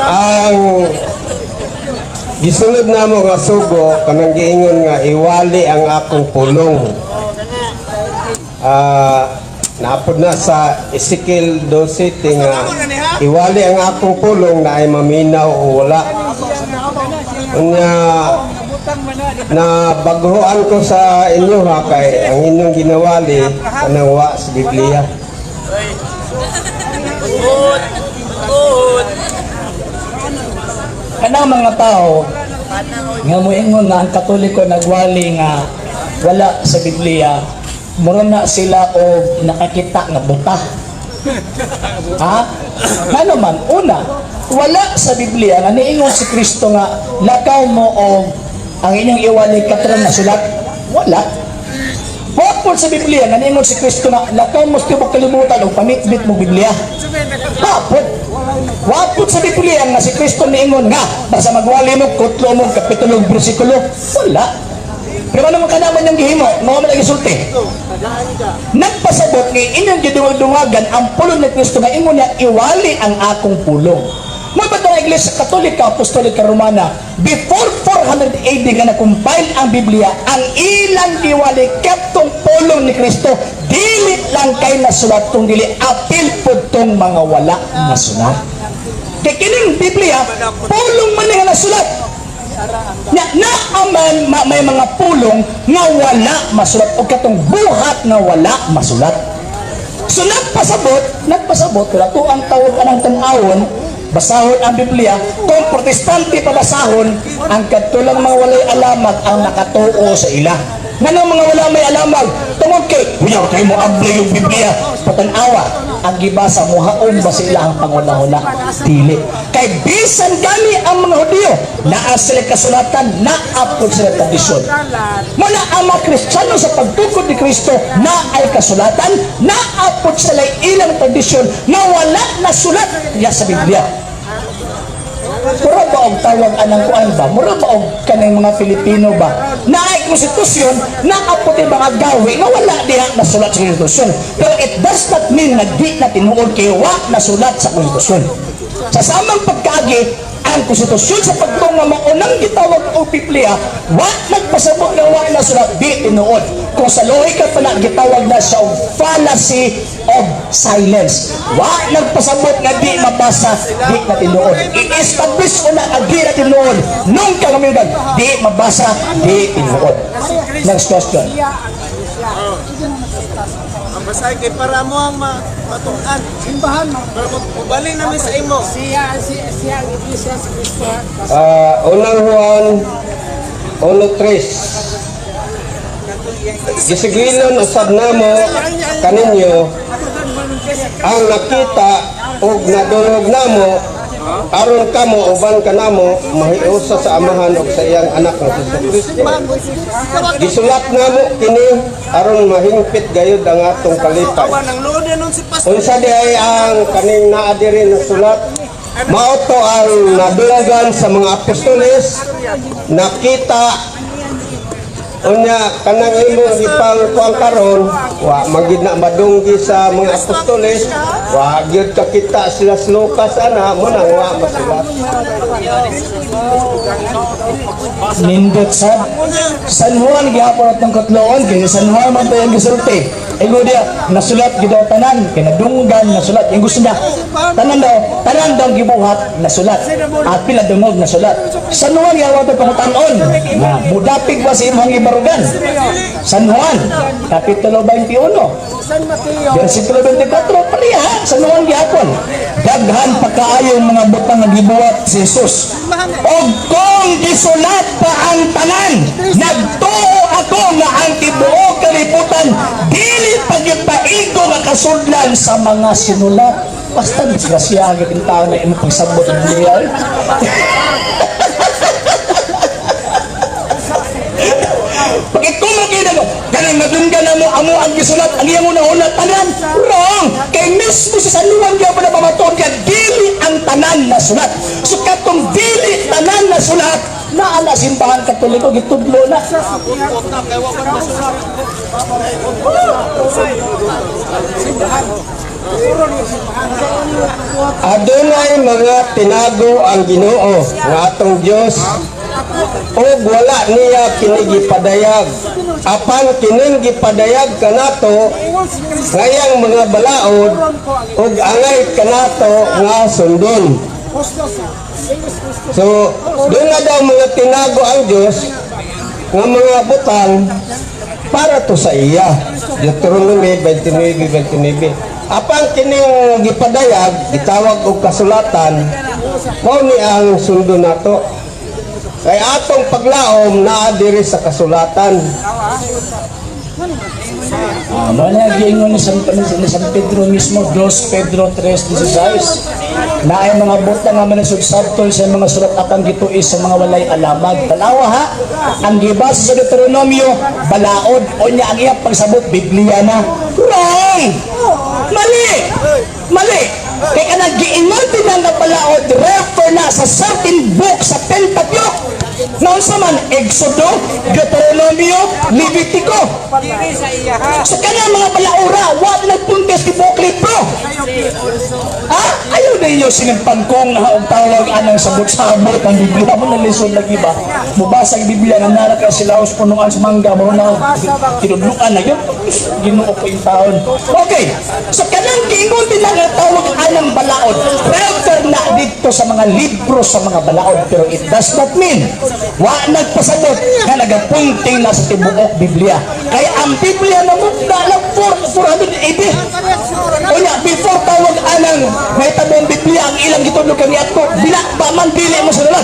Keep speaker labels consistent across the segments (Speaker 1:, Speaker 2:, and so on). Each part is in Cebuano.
Speaker 1: Ang gisunod namo nga sugo, kanang giingon nga iwali ang akong pulong. Naapod na sa Ezekiel 12 nga iwali ang akong pulong na ay maminaw o wala. Unya na baguhan ko sa inyo ha, kay ang inyong ginawali kanang wa sa Biblia.
Speaker 2: Kanang mga tao nga moingon nga ang Katoliko nagwali nga wala sa Biblia, mura na sila og nakakita nga buta. Ha? Ngano man, una, wala sa Biblia nga niingon si Kristo nga lakaw mo og ang inyong iwali katong nasulat. Wala. Wa sa Biblia nga niingon si Kristo nga lakaw mo sa tibok kalibutan og pamitbit mo Biblia. Hapon. Wa pod sa Biblia nga si Kristo niingon nga basta magwali mo kutlo mo kapitulo ug bersikulo. Wala. Pero ano man kanaman yung gihimo, mao man lagi sulti. Nagpasabot nga inyong gidungag-dungagan ang pulong ni Kristo nga ingon niya iwali ang akong pulong. Mo ba ang Iglesia Katolika Apostolika Romana before 400 AD nga na-compile ang Biblia, ang ilang giwali katong pulong ni Kristo, dili lang kay nasulat kung dili apil pud tong mga wala nasulat. Kay kining Biblia, pulong man nga nasulat. Nya naaman may mga pulong nga wala masulat o katong buhat nga wala masulat. So nagpasabot, nagpasabot pero ato ang tawag anang tan-awon, basahon ang Biblia, kung Protestante pa basahon, ang katulang mga walay alamag ang nakatuo sa ila. Nganong mga wala may alamag? Tungod kay, kuya, kay mo abli yung Biblia. Patanawa, ang gibasa mo haon ba sila ang pangunahuna? Dili. Kay bisan gani ang mga Hudiyo, naa sila kasulatan, naa sila tradisyon. Muna ang mga Kristiyano sa pagtukod ni Kristo, na ay kasulatan, naa pod sila ilang tradisyon nga wala nasulat niya sa Biblia. Mura ba og tawag anang kuan ba? Mura ba og kanang mga Pilipino ba? Naay konstitusyon, naa pod mga gawi nga wala diha nasulat sa konstitusyon. Pero it does not mean na di na tinuod kay wa nasulat sa konstitusyon. Sa samang pagkaagi, ang konstitusyon sa pagtong nga maunang gitawag og Biblia, wa nagpasabot nga wa nasulat, di tinuod. Kung sa lohika pa na gitawag na siya og fallacy of silence. Wa nagpasabot nga di mabasa, di na tinuod. I-establish ko na ang di na tinuod. Nung kagamitan, di mabasa, di tinuod. Next question.
Speaker 3: Ang basahin kay para mo ang matuan.
Speaker 4: Simbahan mo.
Speaker 3: Para mo mubali namin sa imo.
Speaker 4: Siya, siya, siya, ang Iglesia si Cristo.
Speaker 1: Unang Juan 1:3. Gisigilon usab namo kaninyo ang nakita ug nadungog namo aron kamo uban kanamo mahiusa sa Amahan ug sa iyang anak nga si Kristo. Gisulat namo kini aron mahingpit gayud ang atong kalipay.
Speaker 3: Awan ang load nun si Pastor.
Speaker 1: Unsa di ay ang kaning naa diri na sulat? Mao to ang nadunggan sa mga apostoles, nakita. Unya kanang imong gipang kuang karon, wa magid na madunggi sa mga apostoles, wa gyud kakita sila sa Lucas ana mo nang wa masulat.
Speaker 2: Nindot sa San Juan gihapon atong katloon kay sa San Juan man tayo ang gisulti. Ingon diya nasulat gyud daw tanan kay nadunggan nasulat. Yung gusto niya tanan daw, tanan daw gibuhat nasulat. Apil na dungog nasulat. San Juan gihapon atong pangutan-on. Na mudapig ba sa imong gibarugan? San Juan kapitulo 21
Speaker 4: San Mateo.
Speaker 2: versikulo 24, pareha San Juan gihapon. Daghan pa kaayong mga butang nga gibuhat si Jesus. Og kung gisulat pa ang tanan, nagtuo ako nga ang tibuok kalibutan dili pagipaigo nga kasudlan sa mga sinulat. Basta disgrasya ang tao na imong pagsabot ng Biblia. Pagkikumo kayo na mo, ganang nadunggan na mo, amo ang gisulat, ang iyang una-una, tanan, wrong! Kay mismo sa San Juan gyapon na pamatuon kaya dili ang tanan na sulat. So katong dili tanan na sulat, naa na simbahan Katoliko, gitudlo na.
Speaker 1: Adunay mga tinago ang Ginoo nga atong Dios ug wala niya kini gipadayag, apan kining gipadayag kanato ngayang mga balaod ug angay kanato nga sundon. So, doon na daw mga tinago ang Diyos nga mga butang para to sa iya. Deuteronomy 29:29. Apan kining gipadayag, gitawag og kasulatan, mao ni ang sundo nato. Kay atong paglaom naa diri sa kasulatan.
Speaker 2: Ah, mao na giingon ni San Pedro mismo, 2 Pedro 3:16. Na ay mga butang nga manasubsabtol sa mga surat apang gituis sa mga walay alamag. Tanawa ha, ang gibasa sa Deuteronomio, balaod, o niya ang iyang pagsabot, Biblia na. Wrong! Mali! Mali! Kaya kanang giingon din nga balaod, refer na sa certain book sa Pentateuch. Naunsa man, Exodo, Deuteronomio, Levitico. So kanang mga balaura, wa nagpuntes tibuok libro. Ha? Ayaw na inyo sinimpangkong ha, og tawag anang sabot-sabot ang Biblia mo na lisod lagi ba? Mubasa ang Biblia nga nara ka sila us punuan sa mangga mo na tinudluan na yun. Ginoo ko yung taon. Okay. So kanang giingon din nga tawag anang balaod. Refer na dito sa mga libro sa mga balaod, pero it does not mean wa nagpasabot nga nagapunting na sa tibuok Biblia. Kaya ang Biblia na mugna lang 480. Unya, before tawag anang may tabong Biblia ang ilang gitudlo kami ato, bila ba man dili mo sa lalag.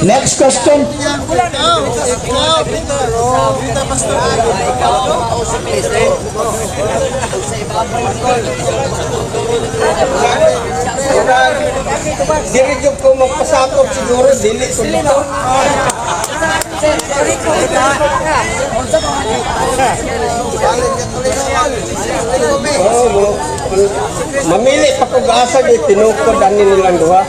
Speaker 2: Next question.
Speaker 3: Ikaw, Peter. Peter, Pastor.
Speaker 1: Diri jud ko magpasakop siguro dili ko dito. Oo, mamili pa kog asa di tinukod ani nilang duha.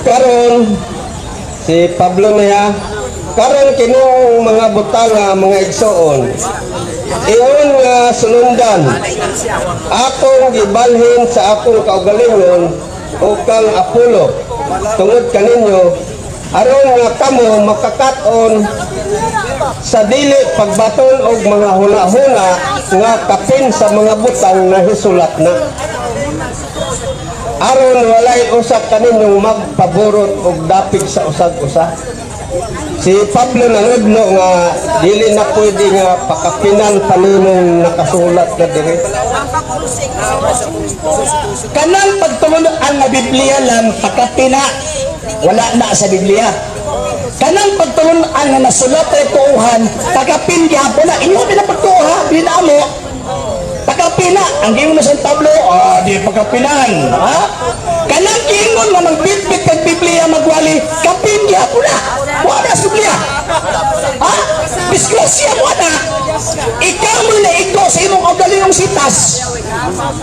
Speaker 1: Karon si Pablo na ya, karon kinong mga butang nga mga igsoon. Iyon nga sulundan akong gibalhin sa akong kaugalingon o kang Apollo tungod kaninyo aron nga kamo makakat-on sa dili pagbaton og mga huna-huna nga kapin sa mga butang na hisulat na, aron walay usa kaninyong magpaborot og dapig sa usag usa. Si Pablo nangudlo nga dili na pwede nga pakapinan paninong nakasulat na diri.
Speaker 2: Kanang pagtulunan nga Biblia lang pakapina, wala na sa Biblia. Kanang pagtulunan nga nasulat ay tuuhan, pakapin gihapon na inyo pinapagtuo ha, dili na amo. Pakapina, ang giingon na San Pablo, ah, di pakapinan, ha? Kanang giingon nga magbitbit kag Biblia magwali, kapin gihapon na. Wala sa Biblia. Ha? Disgrasya mo na. Ikaw mo na ikaw sa imong kaugalingong sitas.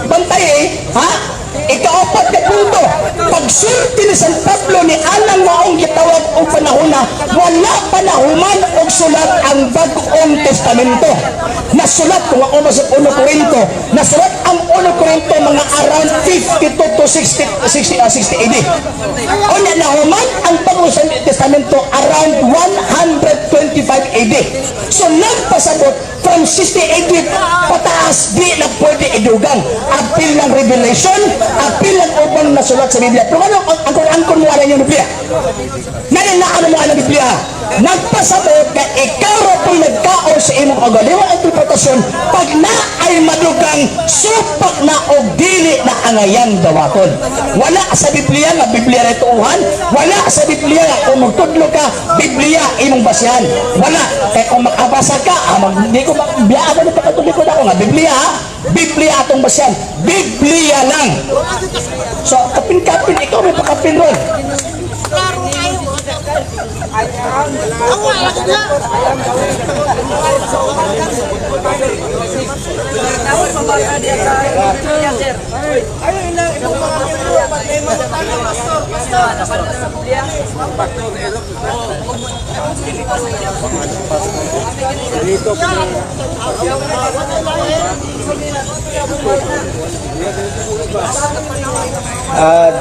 Speaker 2: Bantay eh, ha? Ikaapat na punto, pagsulti ni San Pablo ni anang maong gitawag og panahona, wala pa nahuman og sulat ang Bagong Testamento. Nasulat kung ako sa 1 Corinto, nasulat ang 1 Corinto mga around 52 to 60, 60, 60 AD. Unya nahuman ang Bagong Testamento around 125 AD. So nagpasabot from 60 AD pataas di na pwede idugang. Apil ng Revelation, apil ng ubang nasulat sa Biblia. Pero ano, ang angkon-angkon mo alam yung Biblia? Ngayon na ano mo alam Biblia? Nagpasabot ka ikaw ra po'y nagkaon sa imong kagaliwan ang interpretasyon pag na ay madugang supak na og dili na angayang dawaton. Wala sa Biblia nga Biblia ra tuuhan, wala sa Biblia nga kung magtudlo ka, Biblia imong basihan. Wala. Kay kung makabasa ka, ah, di ko biya mo ni pagkatuloy ko na ako nga Biblia ha? Biblia atong basihan. Biblia lang. So kapin-kapin ikaw may pakapin ron.
Speaker 3: Ayun ilang imong mga miyembro, pag may mga tanong, pastor, pastor, pastor sa Biblia.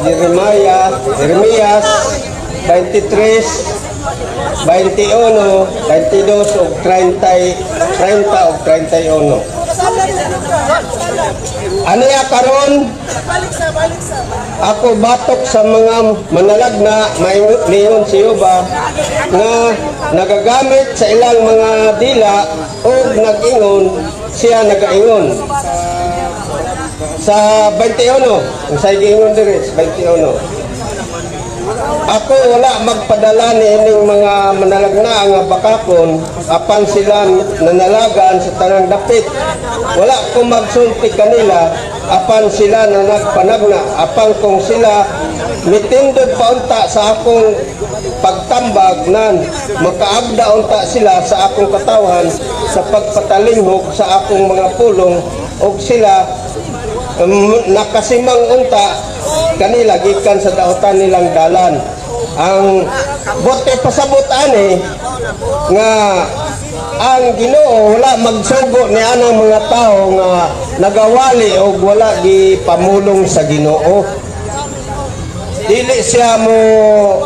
Speaker 1: Jeremiah, Jeremias 23, 21, 22 ug 30, 30 ug 31. Aniya karon
Speaker 3: Balik sa, balik sa.
Speaker 1: ako batok sa mga manalagna, maingot niyon si Yuba nga nagagamit sa ilang mga dila o nag-ingon siya nagaingon sa 21 ang sa giingon diri sa 21, ako wala magpadala ni ining mga manalagna nga bakakon apan sila nanalagan sa tanang dapit. Wala ko magsulti kanila apan sila na nagpanagna. Apan kung sila mitindog paunta sa akong pagtambag nan makaagda unta sila sa akong katawan sa pagpatalinghog sa akong mga pulong og sila nakasimang unta kanila gikan sa daotan nilang dalan. Ang bote pasabot ani nga ang Ginoo wala magsugo ni anang mga tao nga nagawali og wala gipamulong sa Ginoo. Dili siya mo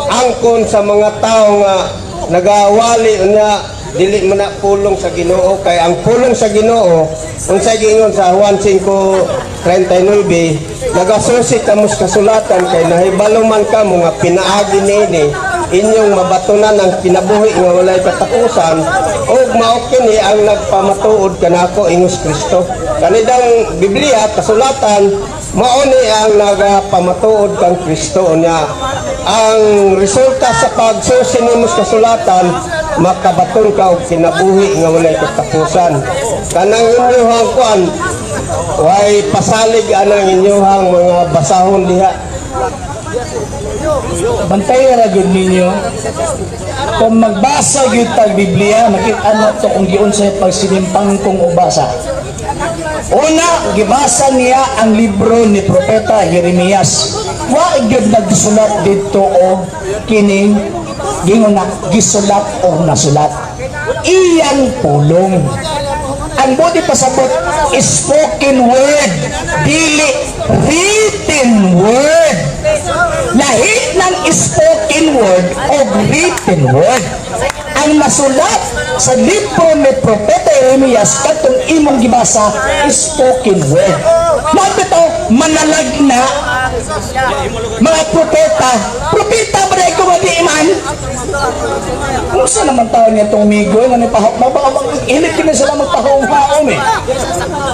Speaker 1: angkon sa mga tao nga nagawali niya dili man na pulong sa Ginoo, kay ang pulong sa Ginoo, unsay giingon sa Juan 5:39, nagasusi kamo sa kasulatan kay nahibalo man kamo nga pinaagi niini inyong mabatunan ang kinabuhi nga walay katapusan ug mao kini ang nagpamatuod kanako, ingos Kristo. Kanidang Biblia, kasulatan, mao ni ang nagapamatuod kang Kristo. Niya ang resulta sa pagsusi nimo sa kasulatan, makabaton ka og kinabuhi nga walay katapusan. Kanang inyong kuan, way pasalig anang inyong mga basahon diha.
Speaker 2: Bantay ra gyud ninyo. Kung magbasa gyud tag Biblia, makita na to kung giunsay pagsinimpang kong ubasa. Una, gibasa niya ang libro ni Propeta Jeremias. Wa gyud nagsulat didto og kining gingon na gisulat o nasulat. Iyang pulong. Ang buti pasabot, spoken word, dili written word. Lahi ng spoken word o written word. Ang nasulat sa libro ni Propeta Jeremias katong imong gibasa, spoken word. Mao bitaw manalagna mga propeta, propeta ba dahil kung di man? Kung saan naman tao niya itong migo, nga nagpahaw, hilit kini sila magpahong-haom eh.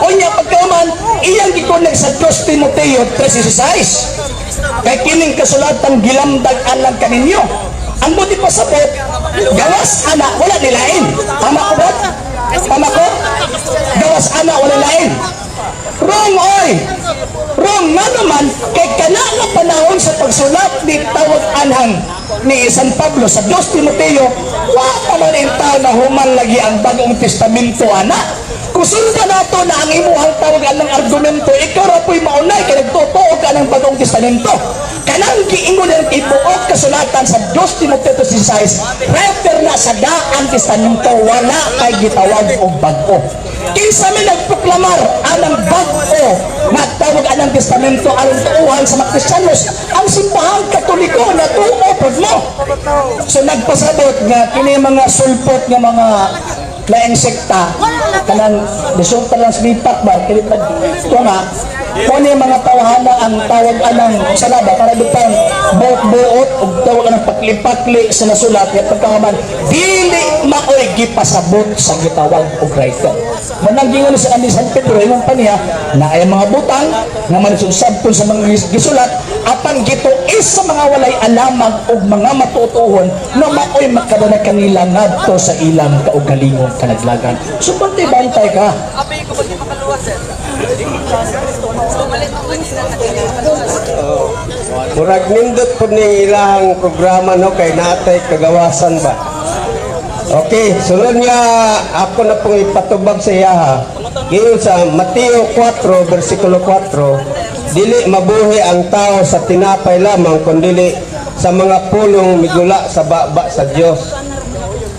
Speaker 2: O niya, pagkaman, iyang gikonek sa 2 Timoteo 3.16. Kay kining kasulatan gilamdag alang kaninyo. Ang buti pa sabot, gawas ana, wala nilain. Tama ko ba? Tama ko? Gawas ana, wala lain. Wrong oy! Wrong nga naman, kay kana nga panahon sa pagsulat ni tawag anhang ni San Pablo sa 2 Timoteo, wa pa man in tao na human lagi ang Bagong Testamento ana. Kung sundan nato na ang imuhang tawag anang argumento, ikaw ra po'y maunay kay nagtotoo ka ng Bagong Testamento. Kanang giingon ng tibuok kasulatan sa 2 Timoteo 6, refer na sa Daang Testamento, wala kay gitawag og bag-o. Kinsa may nagproklamar anang bag-o nga tawag anang testamento aron tuuhan sa mga Kristiyanos? Ang Simbahang Katoliko na tuo pod mo. So nagpasabot nga kini mga sulpot nga mga laing sekta kanang resulta lang sa lipat ba kini pag tunga kung ano yung mga tawhana ang tawag anang salaba para bitang buot-buot ug tawag anang pakli-pakli sa nasulat nga pagkaman dili maoy gipasabot sa gitawag og writer. Manang gingon sa ni San Pedro ingon pa niya na ay mga butang nga manusubsabton sa mga gisulat apan gituis sa mga walay alamag ug mga matutuhon na maoy makadala kanila ngadto sa ilang kaugalingong kalaglagan. So bantay-bantay ka.
Speaker 5: Apay ko pag di makaluwas eh. So malit ako kanina makaluwas.
Speaker 1: Murag nindot po ni ilahang programa no, kay natay kagawasan ba. Okay, sunod nga ako na pong ipatubag sa iya ha. Giingon sa Mateo 4 versikulo 4, dili mabuhi ang tao sa tinapay lamang kundili sa mga pulong migula sa baba sa Dios.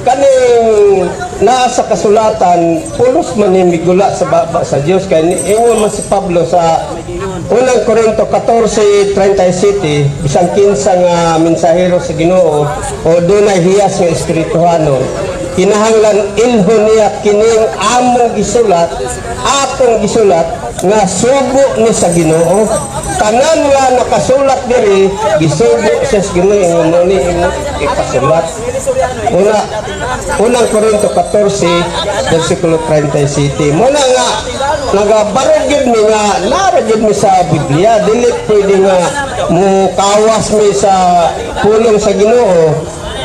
Speaker 1: Kaning naa sa kasulatan, pulos man ni migula sa baba sa Dios, kay ingon man si Pablo sa Unang Korinto 14:37, bisan kinsa nga mensahero sa Ginoo o dunay hiyas nga espirituhanon, kinahanglan ilhon niya kining among gisulat, atong gisulat nga sugo ni sa Ginoo. Tanan nga nakasulat diri, gisugo siya sa Ginoo, ingon mo ni imo ipasulat. Unang Korinto 14 versikulo 37. Muna nga nagabarog gyud mi nga nara gyud mi sa Biblia, dili pwede nga mukawas mi sa pulong sa Ginoo,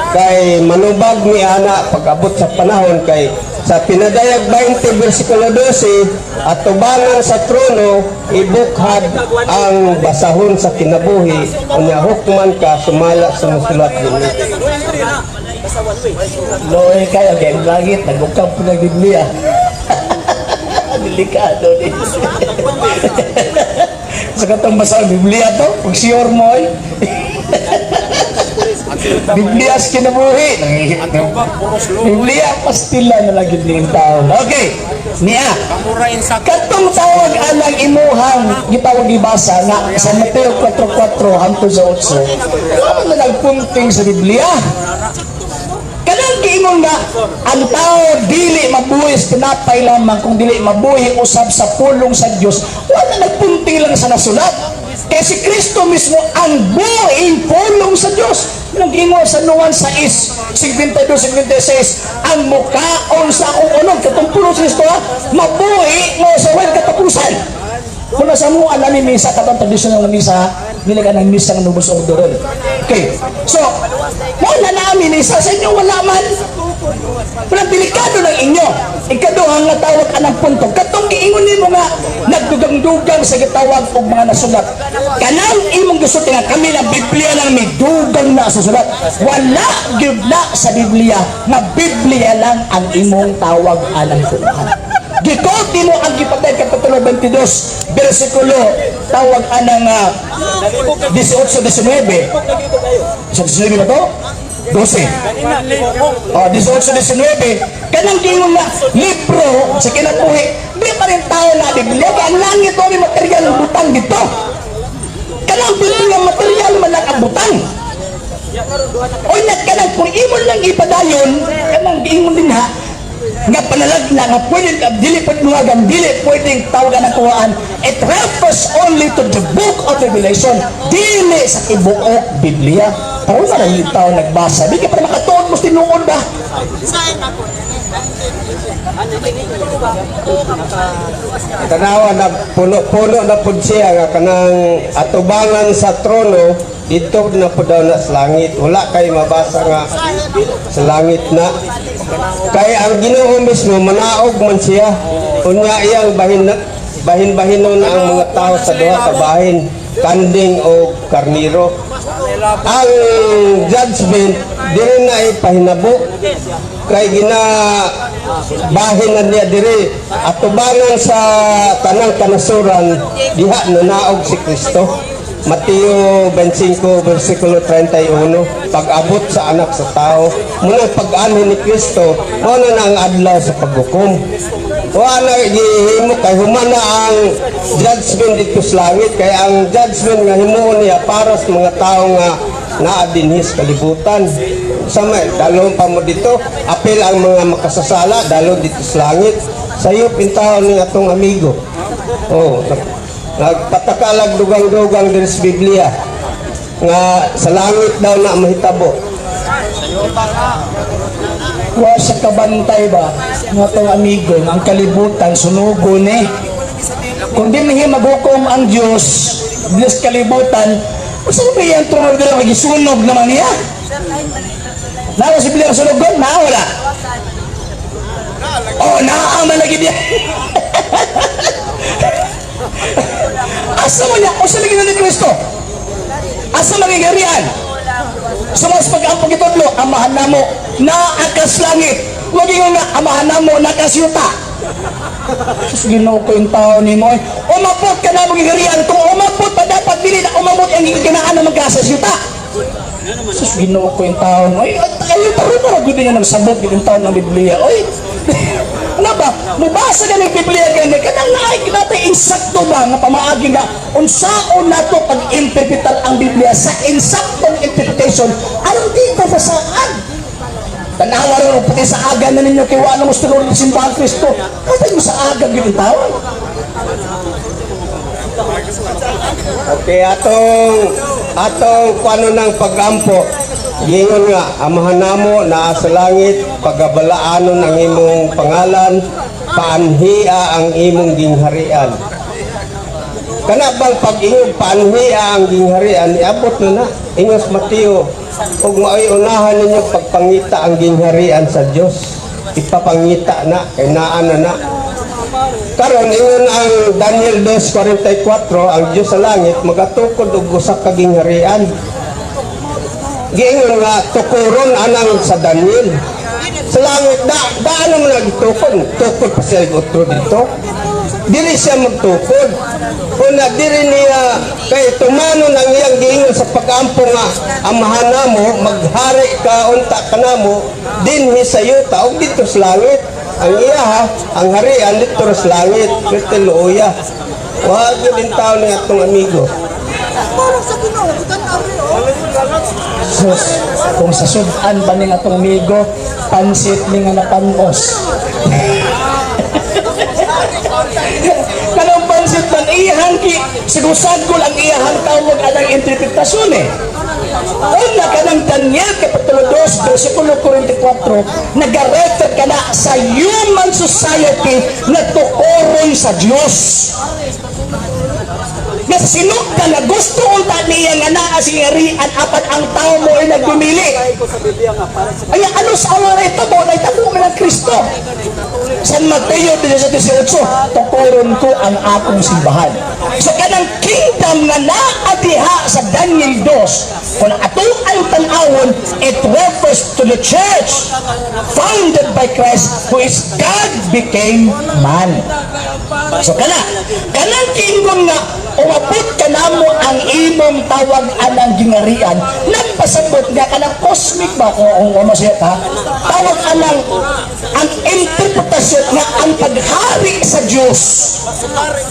Speaker 1: kay manubag mi ana pag-abot sa panahon, kay sa Pinadayag 20 versikulo 12, atubangan sa trono ibukhad ang basahon sa kinabuhi, unya hukman ka sumala sa musulat dinhi.
Speaker 2: Loy kayo, kay ang langit, nagukap po ng Biblia. Delikado ni. Sa katong basa ang Biblia to, pag sure mo ay. Biblia sa kinabuhi. Biblia, pastila na lang yun yung tao. Okay, niya. Katong tawag anang imuhang gitawag gibasa nga sa Mateo 4:4 hangtod sa 8. Wala man na nagpunting sa Biblia. Kanang giingon nga ang tao dili mabuhi sa tinapay lamang kung dili mabuhi usab sa pulong sa Dios, wala nagpunting lang sa nasulat. Kay si Kristo mismo ang buhing pulong sa Dios. Nag-ingon sa Juan 6, 52, 56, ang mukaon sa akong unog, katong pulong sa Kristo, ha, mabuhi mo sa way katapusan. Kung nasa mo, alam ni misa, katong tradisyonal nga misa, dili ka ng misa ng Novus Ordo ron. Okay. So, wala namin isa sa inyo, wala man. Walang delikado ng inyo. Ikaduha nga tawag anang punto. Katong giingon nimo nga nagdugang-dugang sa gitawag og mga nasulat. Kanang imong gusto nga kami ng Biblia lang may dugang na sa sulat. Wala gyud na sa Biblia nga Biblia lang ang imong tawag anang tuhan. Gikot mo ang gipatay Kapitulo 22 versikulo tawag anang 18 19. Sa 19 ba to? 12. Oh, 18 19. Kanang giingon nga libro sa kinabuhi, di pa rin tao na Biblia kay ang langit may material ang butang dito. Kanang Biblia material man lang ang butang. O na kanang kung imo lang ipadayon, kanang giingon din ha, nga panalagna nga pwede dili pwede nuwagan, dili pwedeng tawagan ng kuhaan, it refers only to the Book of Revelation, dili sa tibuok Biblia. Pero na lang yung tao nagbasa, di ka pa makatuon mo sa tinuod ba?
Speaker 1: Tanawa na puno-puno na pud siya nga kanang atubangan sa trono dito na pud daw na sa langit. Wala kay mabasa nga sa langit na. Kay ang Ginoo mismo manaog man siya. Unya iyang bahin bahin-bahinon ang mga tao sa duha ka bahin, kanding o karniro. Ang judgment diri na ipahinabo kay gina bahin na niya diri atubangan sa tanang kanasuran, diha nanaog si Kristo. Mateo 25 versikulo 31, pag-abot sa Anak sa Tao, muna pag-anhi ni Kristo, mao na ang adlaw sa paghukom. Wala gihimo kay human na ang judgment dito sa langit, kay ang judgment nga himuon niya para sa mga tao nga naa dinhi sa kalibutan. Sa may dalon pa mo dito, apil ang mga makasasala dalon dito sa langit. Sayop intawon ni atong amigo. Oh, nagpatakalag dugang-dugang din sa Biblia nga sa langit daw na mahitabo.
Speaker 2: Wa sa kabantay ba nga tong amigo nga ang kalibutan sunugon eh. Kung di niya maghukom ang Diyos Diyos kalibutan, usa ba iyang trono dira magisunog naman niya? Naa si Biblia sunogon? Naa wala? Oh, naa man lagi niya. Asa man niya? Usa lagi na ni Kristo? Asa magigarian? Sumas pag ang pagitudlo, Amahan namo na akas langit. Wag ingon nga Amahan namo na akas yuta. Sus, Ginoo ko yung tao ni mo. Umabot ka na gingharian. Kung umabot pa, dapat dili na umabot ang ginaan na magkasa yuta. Sus, Ginoo ko yung tao mo. Ay, ay, taro na gud niya nagsabot yung tao ng Biblia. Oy, ano ba? Mubasa ka ng Biblia gani kanang naay natay insakto ba nga pamaagi nga unsaon nato pag-interpretar ang Biblia sa insaktong interpretation aron di ko masaan. Tanawa rin, pati sa aga na ninyo kay wala mo sa simbahan Kristo. Patay mo sa aga gyud ang tao.
Speaker 1: Okay, atong atong kuano ng pagampo. Gingon nga, Amahan namo naa sa langit, pagabalaanon ang imong pangalan, paanhia ang imong gingharian. Kana bang pag-ingog paanhia ang gingharian, iabot na na. Ingos Mateo, ug mao'y unahan ninyo pagpangita ang gingharian sa Dios. Ipapangita na, kay naa na na. Karon ingon ang Daniel 2:44, ang Dios sa langit magatukod og usa ka gingharian. Giingon nga tukuron anang sa Daniel. Sa langit da daan mo nagtukod, tukod pa siya og otro dito. Dili siya magtukod. Una diri niya kay tumanon ang iyang giingon sa pag-ampo nga amahan namo maghari ka unta kanamo dinhi sa yuta ug didto sa langit. Ang iya ha, ang harian dito sa langit, Kristo luya. Wag yun din tao ni atong amigo.
Speaker 3: Parang sa Ginoo, tan-aw rin, oh.
Speaker 2: Sus, kung sa sudan pa ning atong migo, pansit ni nga napanos. Kanang pansit man iyahang ki sigusagol ang iyahang tawag anang interpretasyon eh. Una kanang Daniel Kapitulo 2, versikulo 44, nagarefer ka na sa human society na tukoron sa Diyos. Nga sinugdan na gusto unta niya nga naa si ngarian apan ang tao mo ay nagdumili. Ay ano sa awara ito mo na itabo man ang Kristo. San Mateo 17:18, tukoron ko ang akong simbahan. So kanang kingdom nga naa diha sa Daniel 2, kung ato ang tan-awon, it refers to the church founded by Christ who is God became man. So kana, kanang kingdom nga umabot ka namo ang imong tawag anang gingarian, nagpasabot nga kanang cosmic ba kung ano siya ta, tawag anang ang interpretasyon nga ang paghari sa Dios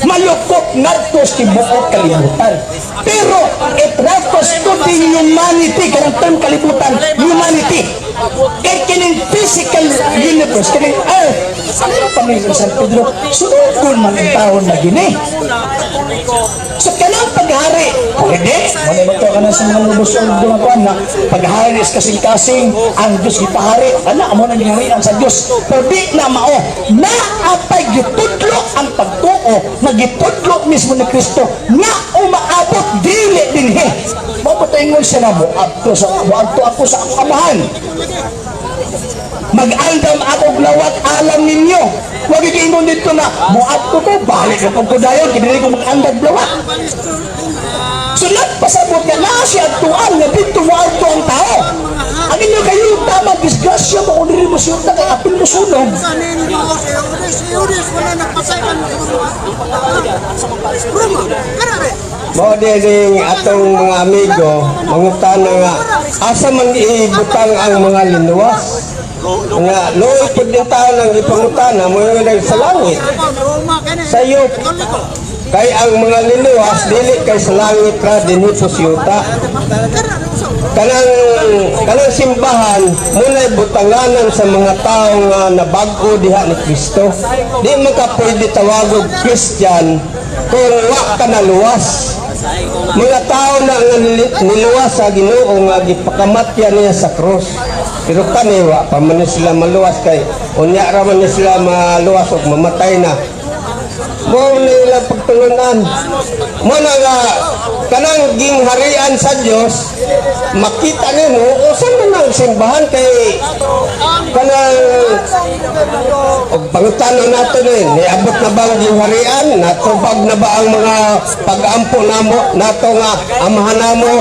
Speaker 2: malukop ngadto sa tibuok kalibutan. Pero it refers to the humanity, kanang term kalibutan, humanity. Kay kining physical universe, kining earth, ano pa may San Pedro, sunugon man ang taon na gini. So kanang paghari, pwede, wala mo to ka na sa mga lubos ang dumakuan na paghari is kasing-kasing, ang Diyos gipahari, ana amo na gingharian sa Diyos. Pero di na mao, naapay gitudlo ang pagtuo, na gitudlo mismo ni Kristo, nga umaabot dili dinhi. Mao pa ingon siya na moadto ako sa akong amahan. Mag-andam ako og lawat alam ninyo. Wag giingon dito na moadto ko, balik ko ko dayon kay dili ko mag-andam lawat. So nagpasabot nga naa siya atuan nga dito moadto ang tao. Ang inyo kayo tama disgrasya mo kung dili mo siyuta kay apil mo sunog.
Speaker 4: Sa ninyo, si Eudes, si Eudes, wala nagpasay kan Roma, kana re.
Speaker 1: Mao dining atong mga amigo, mangutana nga asa man ibutang ang mga linuwas. Nga luoy pud din tao nang ipangutana mo nga sa langit.
Speaker 4: Roma kani.
Speaker 1: Sa iyo kay ang mga linuwas dili kay sa langit ra dinhi po siyuta. Kanang kanang simbahan muna'y butanganan sa mga tao nga nabag-o diha ni Kristo. Di man ka pwede tawagog Christian kung wa ka naluwas. Mga tao na nga niluwas sa Ginoo nga gipakamatya niya sa krus. Pero kani wa pa man ni sila maluwas kay unya ra man ni sila maluwas ug mamatay na. Mo nila pagtulunan. Mo na nga kanang gingharian sa Dios makita nimo usan man ang simbahan kay kanang og pangutana nato ni niabot na ba ang gingharian, natubag na ba ang mga pag-ampo namo nato nga amahan namo,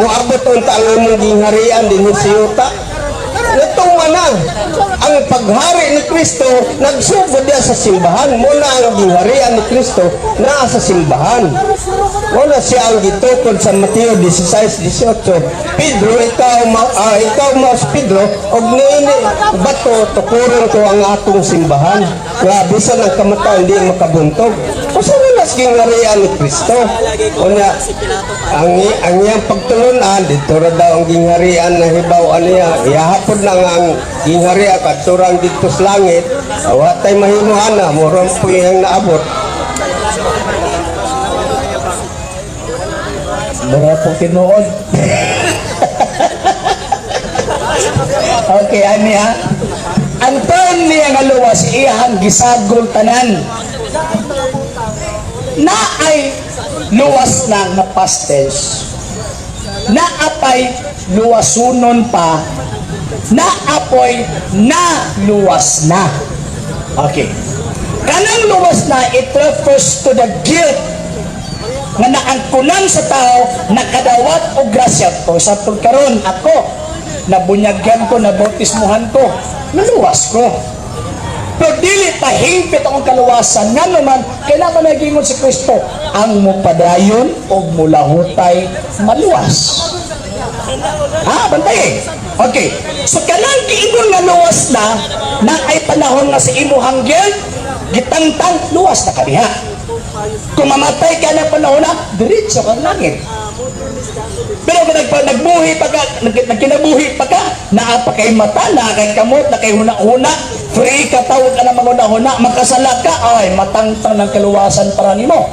Speaker 1: moabot unta ang imong gingharian dinhi sa yuta? Natuman na. Ang paghari ni Kristo nagsugod diya sa simbahan. Muna ang gingharian ni Kristo naa sa simbahan. Muna siya ang gitukod sa Mateo 16:18. Pedro, ikaw mao si Pedro, og niini bato tukuron ko ang akong simbahan. Nga bisan ang kamatayon di makabuntog. Usa na las gingharian ni Kristo. Unya, ang iyang pagtulunan, dito ra daw ang gingharian na hibaw niya. Ihapon na nga ang gingharian kadto ra ang didto sa langit. Wa tay mahimo ana, murang po iyang naabot.
Speaker 2: Mura pong tinuod. Okay, ani ha? Ang term niya nga luwas, iyahang gisagol tanan. Na ay luwas na nga past tense. Naapay luwasunon pa. Naapoy na luwas na. Okay. Kanang luwas na, it refers to the guilt nga naangkunan sa tao nakadawat og grasya. For example, karon ako nabunyagan ko, nabautismuhan ko, naluwas ko. Pero dili pa hingpit akong kaluwasan, ngano man kailangan nagingon si Kristo ang mupadayon og mulahutay maluwas. Ha, bantay. Okay. So kanang giingon nga luwas na, na ay panahon nga sa imuhang guilt, gitangtang, luwas na kaniha. Kung mamatay ka ng panahon na, diretso kang langit. Pero kung nagbuhi pa ka, nagkinabuhi pa ka, naa pa kay mata, naa kay kamot, na kay huna-huna, free ka, tawag ka na manghuna-huna, makasala ka, ay, matangtang ng kaluwasan para nimo.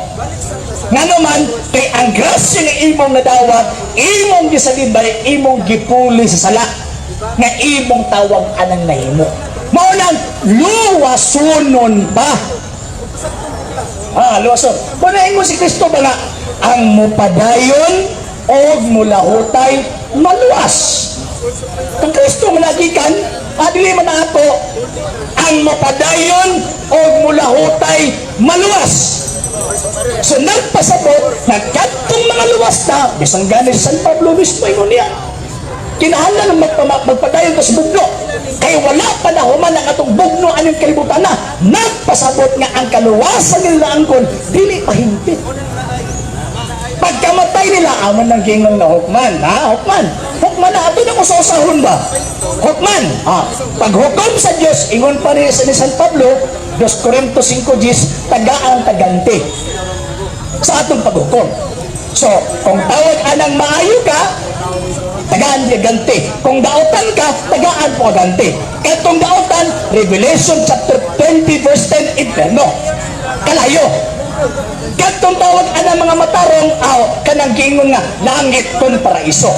Speaker 2: Ngano man, kay ang grasya nga imong nadawat, imong gisalibay, imong gipuli sa sala, nga imong tawag anang nahimo. Mao nang luwasunon pa. Ah, luwason. Kung mo si Kristo ba nga, ang mupadayon o mulahutay maluwas. Kung Kristo malagikan, adili man na ako, ang mapadayon o mulahutay maluwas. So nagpasabot na kadtong mga luwas na, bisan gani si San Pablo mismo ingon niya, kinahanglan ng magpadayon ka sa bugno. Kay wala pa na human ang atong bugno anong kalibutan na. Nagpasabot nga ang kaluwasan nila angkon, dili pahimpit. Pagkamatay nila, aman ng gingon na hukman. Ha? Hukman. Hukman na. Ato na usahon ba? Hukman. Ha? Paghukom sa Diyos, ingon pa rin sa ni San Pablo, 2 Corinto 5:10, tagaan taganti sa atong paghukom. So, kung tawag anang maayo ka, tagaan ka ganti. Kung daotan ka, tagaan po ka ganti. Katong daotan, Revelation chapter 20 verse 10, imperno. Kalayo. Katong tawag anang mga matarong, aw, kanang giingon nga, langit kon paraiso.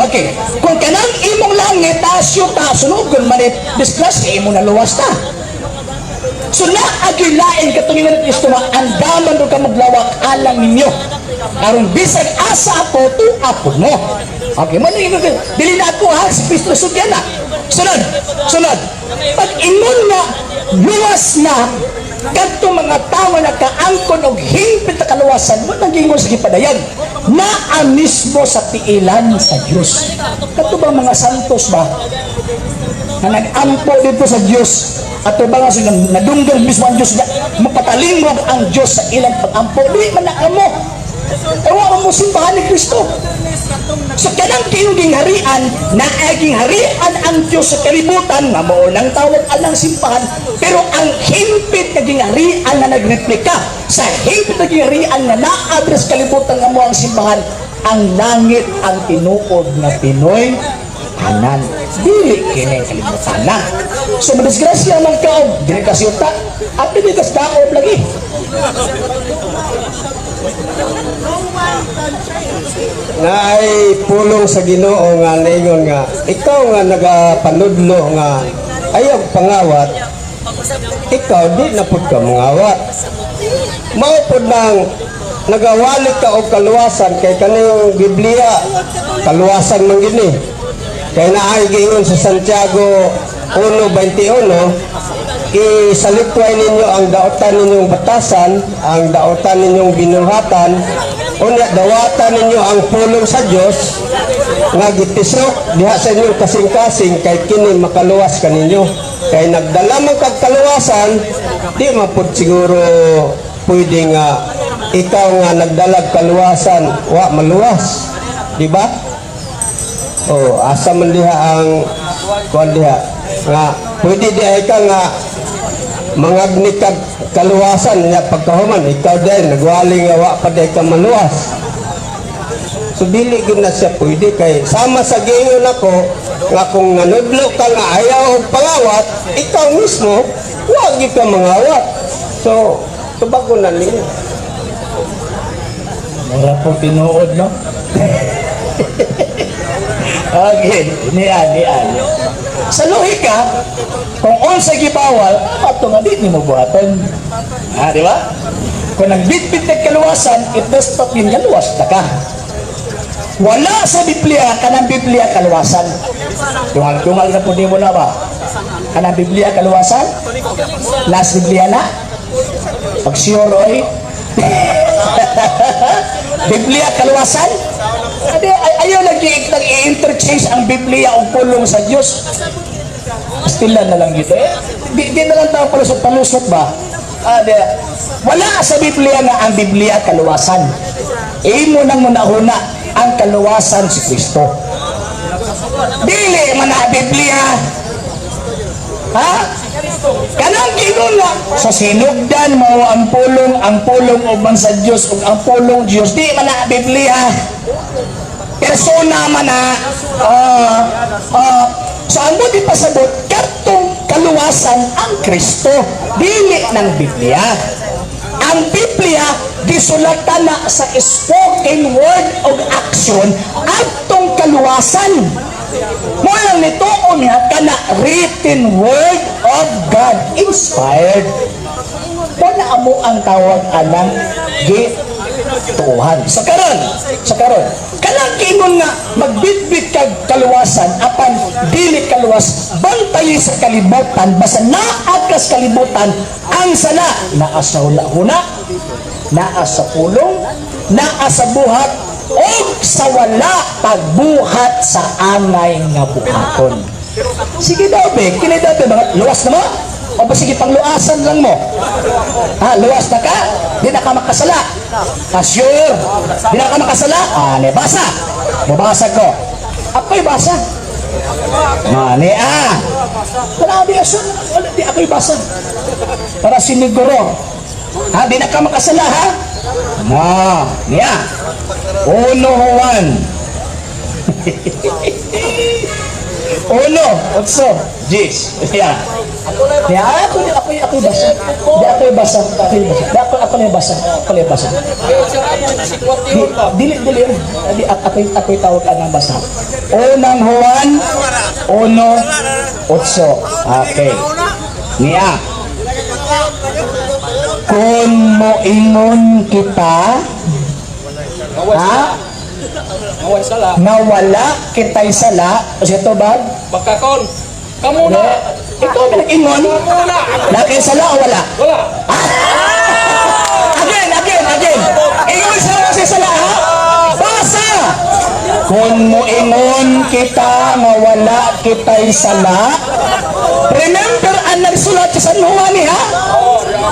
Speaker 2: Okay. Kung kanang imong langit, tasyo ta, sunogon manit, disgrasya imong naluwas ta. So naagilain katong ingon ni Kristo nga andaman do ka maglawak alang ninyo. Aron bisag asa ako, tuwa pud mo. Okay, man ingon ko, dili na ako ha, si Kristo sugyan na. Sunod, sunod. Pag ingon nga luwas na kadto mga tawo na kaangkon og hingpit na kaluwasan mo nang giingon sa gipadayag naa mismo sa tiilan sa Dios. Kadto ba mga santos ba na nag-ampo dito sa Dios, ato ba nga sa nadunggan mismo ang Dios niya, mapatalingog ang Dios sa ilang pag-ampo, di man na amo ewa mo simbahan ni Kristo. So kanang kayong gingharian, naaging harian ang Dios sa kalibutan nga mao nang tawag anang simbahan, pero ang himpit na gingharian nga nagreplika sa himpit na gingharian nga naa-address kalibutan nga mo ang simbahan, ang langit ang tinuod nga Pinoy anan, dili kini kalibutan na. So madisgrasya man ka og dili ka siyuta at dili ka sa daob lagi.
Speaker 1: Na ay pulong sa Ginoo nga naingon nga ikaw nga nagapanudlo nga ayaw pangawat, ikaw di na pud ka mangawat. Mao pud nang nagawali ka og kaluwasan kay kaning Biblia kaluwasan man gini. Kay naay giingon sa Santiago 1:21, isalikway ninyo ang daotan ninyong batasan, ang daotan ninyong binuhatan, unya dawatan ninyo ang pulong sa Dios nga gitisok diha sa inyong kasing-kasing, kay kini makaluwas kaninyo. Kay nagdala man kag kaluwasan, di man pud siguro pwede nga ikaw nga nagdalag kaluwasan wa maluwas, di ba? Oh, asa man diha ang kuan diha nga pwede di ay ka nga mangagni kag kaluwasan niya, pagkahuman ikaw din nagwali nga wa pa di ka maluwas? So dili gyud na siya pwede, kay sama sa giingon ako nga kung nanudlo ka nga ayaw og pangawat, ikaw mismo wa gyud ka mangawat. So tubagon na ninyo.
Speaker 2: Mura po tinuod, no? Okay, niya, niya. Sa lohika, kung unsa gibawal, ato nga di nimo buhaton. Ha, di ba? Kung nagbitbit ng kaluwasan, it does not mean kaluwas na ka. Wala sa Biblia, kanang Biblia kaluwasan. Dungal-dungal na po mo na ba? Kanang Biblia kaluwasan? Last Biblia na? Pag sure, oy. Biblia kaluwasan? Adi, ayaw lagi nag-interchange ang Biblia o pulong sa Diyos. Pastila na lang dito. Eh, di na lang tao palusot palusot ba? Ah, di, wala sa Biblia nga ang Biblia kaluwasan. Imo nang munahuna ang kaluwasan si Kristo. Dili man na Biblia. Ha? Kanang giingon nga sa sinugdan mo ang pulong uban sa Dios ug ang pulong Dios, di man na Biblia. Persona man na. So ang mo di pasabot katong kaluwasan ang Kristo, dili ng Biblia. Ang Biblia gisulatan na sa spoken word og action atong kaluwasan. Mo lang nito niya kana written word of God inspired. Mo na amo ang tawag anang gituohan. Sa karon, kanang kingon nga magbitbit kag kaluwasan apan dili kaluwas, bantay sa kalibutan, basta naa kas kalibutan ang sala naa sa huna, naa sa pulong, naa sa buhat o sa wala pagbuhat sa angay nga buhaton. Sige daw be, kini daw be, mga luwas na mo? O ba sige, pangluasan lang mo? Ha, luwas na ka? Di na ka makasala. Ah, sure. Di na ka makasala? Ah, ne, basa. Mabasa ko. Ako'y basa. Ah, ne, ah. Wala, di, asun, wala, di ako'y basa. Para siniguro. Ha, di na ka makasala, ha? Na, niya. 1 Juan. 1:8. Jis. Yeah. Ya, ako basa. Di ako basa. Ako basa. Di ako ako basa. Ako basa. Di, dili dili. Di ako tawag anang basa. Unang Juan 1:8. Okay. Niya. Kung moingon kita, ha?
Speaker 5: Away sala.
Speaker 2: Nga wala kita'y sala, o siya to ba?
Speaker 5: Bakakon. Kamu na.
Speaker 2: Ikaw may nag-ingon?
Speaker 5: Kamu na.
Speaker 2: Laki sala o wala?
Speaker 5: Wala.
Speaker 2: Again, again, again. Ingon sa wala sala, ha? Basa! Kung moingon kita nga wala kita'y sala, remember ang nagsulat sa San Juan ni, ha?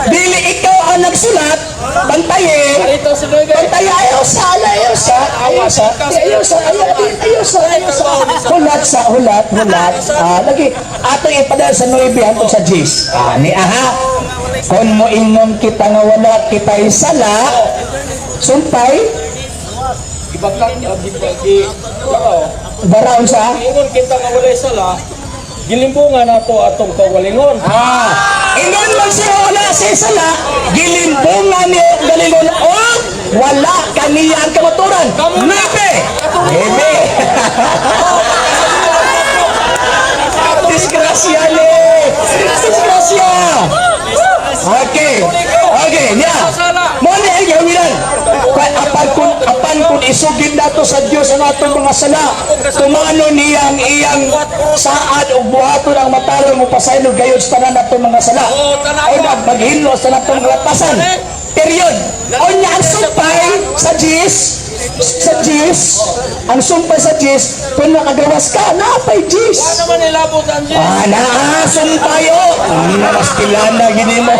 Speaker 2: Dili ikaw ang nagsulat, bantaye.
Speaker 5: Dito sa Nueve.
Speaker 2: Bantay, ayaw sa, ayaw sa, ayaw sa, ayaw sa, ayaw, ayaw sa, ayaw sa, hulat sa, hulat, hulat. Ah, lagi, ato ipadala sa 9 hantod sa G's. Ah, ni aha. Kung moingon kita nga wala kita'y sala, sumpay,
Speaker 5: Ibakak gi Pero
Speaker 2: baraon sa,
Speaker 5: ingon kita nga walay sala. Gilimbungan nato atong kawalingon.
Speaker 2: Ah, ingon man siya wala siya sala, gilimbungan niya galingon o wala kaniya ang kamaturan. Nuebe! Nuebe! Disgrasya ni! Disgrasya! Okay. Okay, niya. Mo ni ang gawinan. Kay apan kun Kung isugid nato sa Dios ang atong mga sala, tumano niya ang iyang saad ug buhaton ang matarong mo pasaylo gayud sa tanan natong mga sala. O na maghinlo sa natong mga lapasan. Period. Unya ang sumpay sa Diyos, sa Diyos, ang sumpay sa Diyos, kung nakagawas ka, napay Diyos.
Speaker 3: Naman nilabot ang Diyos.
Speaker 2: Ah, naa, sumpayo. Mas kilana, gini mo.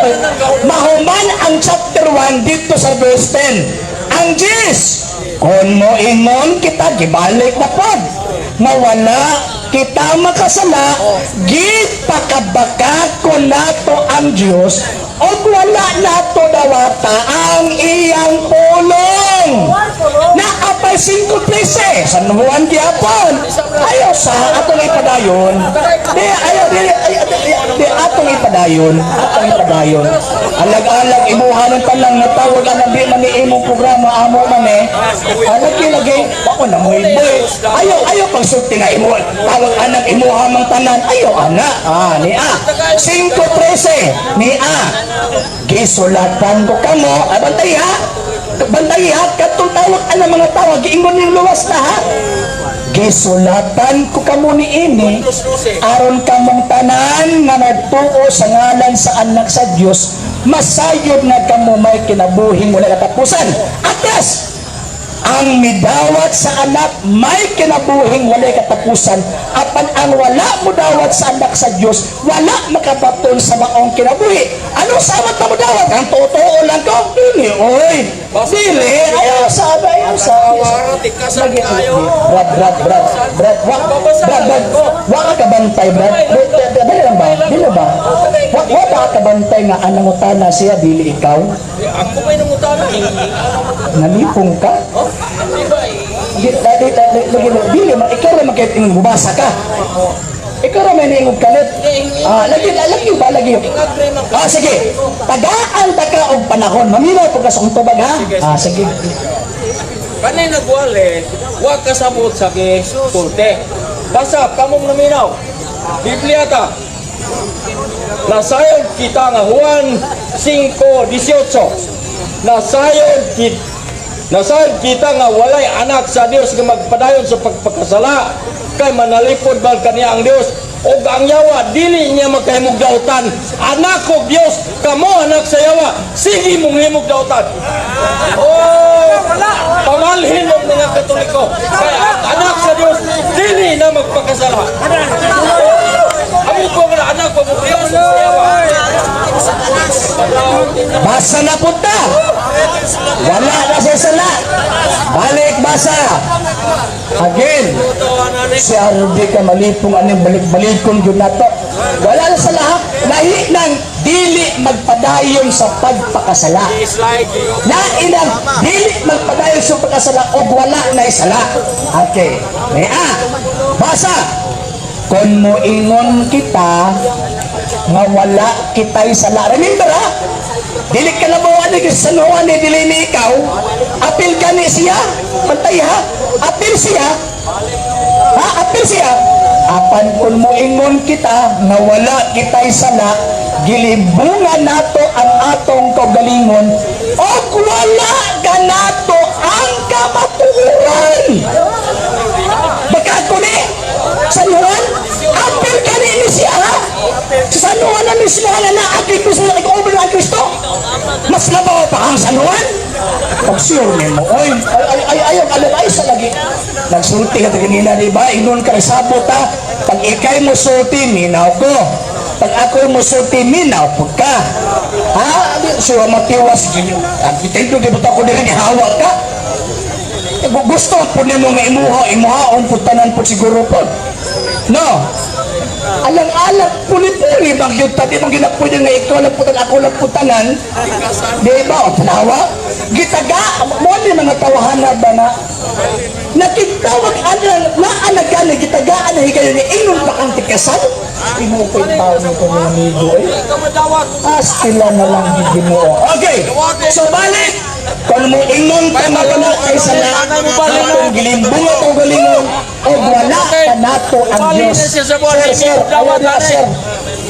Speaker 2: Mahuman ang chapter 1 dito sa verse 10. Ang Diyos, kung mo ingon kita, gibalik na pod. Na wala kita makasala, gipakabaka ko nato ang Diyos, o wala nato dawata ang iyang pulong. Naapay 5:13. San Juan gyapon. Ayaw sa atong ipadayon. Di, ayaw, di, ay, di, di, atong ipadayon. Atong ipadayon. Alag-alag, imuha ng talang natawag ang di man ni imong programa, amo man eh. Alag lagi, ako na mo boy. Ayaw, ayaw pagsulti nga imuha. Tawag anak, imuha mang tanan. Ayaw, ana. Ah, ni A. 5:13. Ni A. Gisulatan ko kamo. Ah, bantay ha. Bantay ha. Katong tawag ang mga tawag. Giingon ning luwas na ha. Gisulatan ko kamo ni ini aron kamong tanan nga nagtuo sa ngalan sa anak sa Dios masayod nga kamo may kinabuhing wala katapusan. Atras! Ang midawat sa anak may kinabuhing walay katapusan, apan ang wala modawat sa anak sa Dios wala makabaton sa maong kinabuhi. Ano sa amat na modawat? Ang totoo lang ko dili, oy, dili, ayaw sa, ayaw sa.
Speaker 3: Tikasan kayo.
Speaker 2: Brad, Brad, Brad, Brad, wa, Brad, Brad, wa ka kabantay, Brad. Dili lang ba? Dili ba? Wa ba ka kabantay nga ang nangutana siya, dili ikaw?
Speaker 3: Ako may nangutana.
Speaker 2: Nalipong ka? Di, di, di, di, di, dili, ma, ikaw ra man kay ingon bubasa ka. Ikaw ra man ingon kalit. Ah, lagi, lagi ba, lagi. Ah, sige. Tagaan ta ka og panahon. Maminaw po ka sa akong tubag, ha? Ah, sige.
Speaker 3: Kanay nagwale, wa kasabot sa gisulti. Basta kamong naminaw. Biblia ta. Nasayod kita nga Juan 5:18. Nasayod kita nga walay anak sa Dios nga magpadayon sa pagpakasala kay manalipod man kaniya ang Dios ug ang yawa dili niya makahimog dautan. Anak ko Dios, kamo anak sa yawa, sige mong himog dautan. Oh, pamalhin mo mga Katoliko kay ang anak sa Dios dili na magpakasala. Amo ko nga anak ko mo Dios sa yawa.
Speaker 2: Basa na punta. Wala na sa sala. Balik basa. Again. Si RD ka malipong anong balik-balikon yun na to. Wala na sa lahat. Lahi ng dili magpadayon sa pagpakasala.
Speaker 3: Is like
Speaker 2: Lahi ng dili magpadayon sa pagkasala o wala na isala. Okay. May A. Basa. Kung moingon kita nga wala kita'y sala. Remember ha? Dili ka na mo ani sa San Juan eh, dili ni ikaw. Apil gani siya. Pantay ha. Apil siya. Ha, apil siya. Apan kung moingon kita nga wala kita'y sala, gilibungan nato ang atong kaugalingon og wala ganato ang kamatuoran. Baka ko ni San Juan, apil gani ni siya ha? Sa San Juan na mismo na naagi ko sa nag-over ang Kristo. Mas labaw pa ang San Juan. Pag sure nimo, oy, ay, ay, ay, ayaw, alam, ay, sa lagi. Nagsulti ka kanina, di ba? Ingon ka, sabot ha. Pag ikay mo sulti, minaw ko. Pag ako mo sulti, minaw po ka. Ha? Sure, matiwas. Ang pitento, di ba ako din hawa ka? Eh, gusto po nimo nga imuha, imuhaon po tanan po siguro po. No? Alang-alang, puli-puli, bang yun, tadi mong ginapwede nga ikaw lang po ako lang po tanan. Di ba? O, tanawa? Gitaga, mo ni mga tawhana ba na nakitawag ana na anagani gitagaan na higayon ni ingon pa kang tikasan. Imo ko yung tao nito mga amigo eh. Astila na lang Ginoo. Okay. So balik kung mo ingon ka nga wala kay sala, atong gilimbong atong galingon, o wala ka nato ang Diyos. Sir, sir, awa na, sir.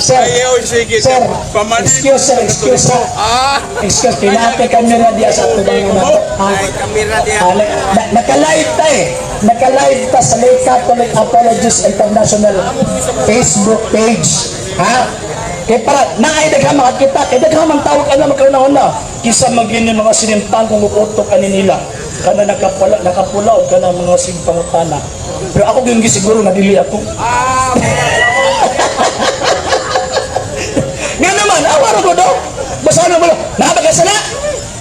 Speaker 2: Sir,
Speaker 6: Ayaw, sige.
Speaker 2: sir,
Speaker 6: Pamanhin
Speaker 2: excuse sir, excuse sir.
Speaker 6: Ah!
Speaker 2: Excuse, pinate camera diya sa tubangan nato. Ah, ah, naka-live ta eh. Naka-live ta sa Lay Catholic Apologists International Facebook page. Ha? Kaya para naay daghang makakita, kay daghang man tawag ana magkauna-una. Kisa man gyud mga sinimtang kung utok ani nila. Kana nakapula nakapula og kana mga simpangutana. Pero ako gyud gisiguro nga dili ako. Nga naman, awa ra ko do. Basahan mo, naa ba kay sala?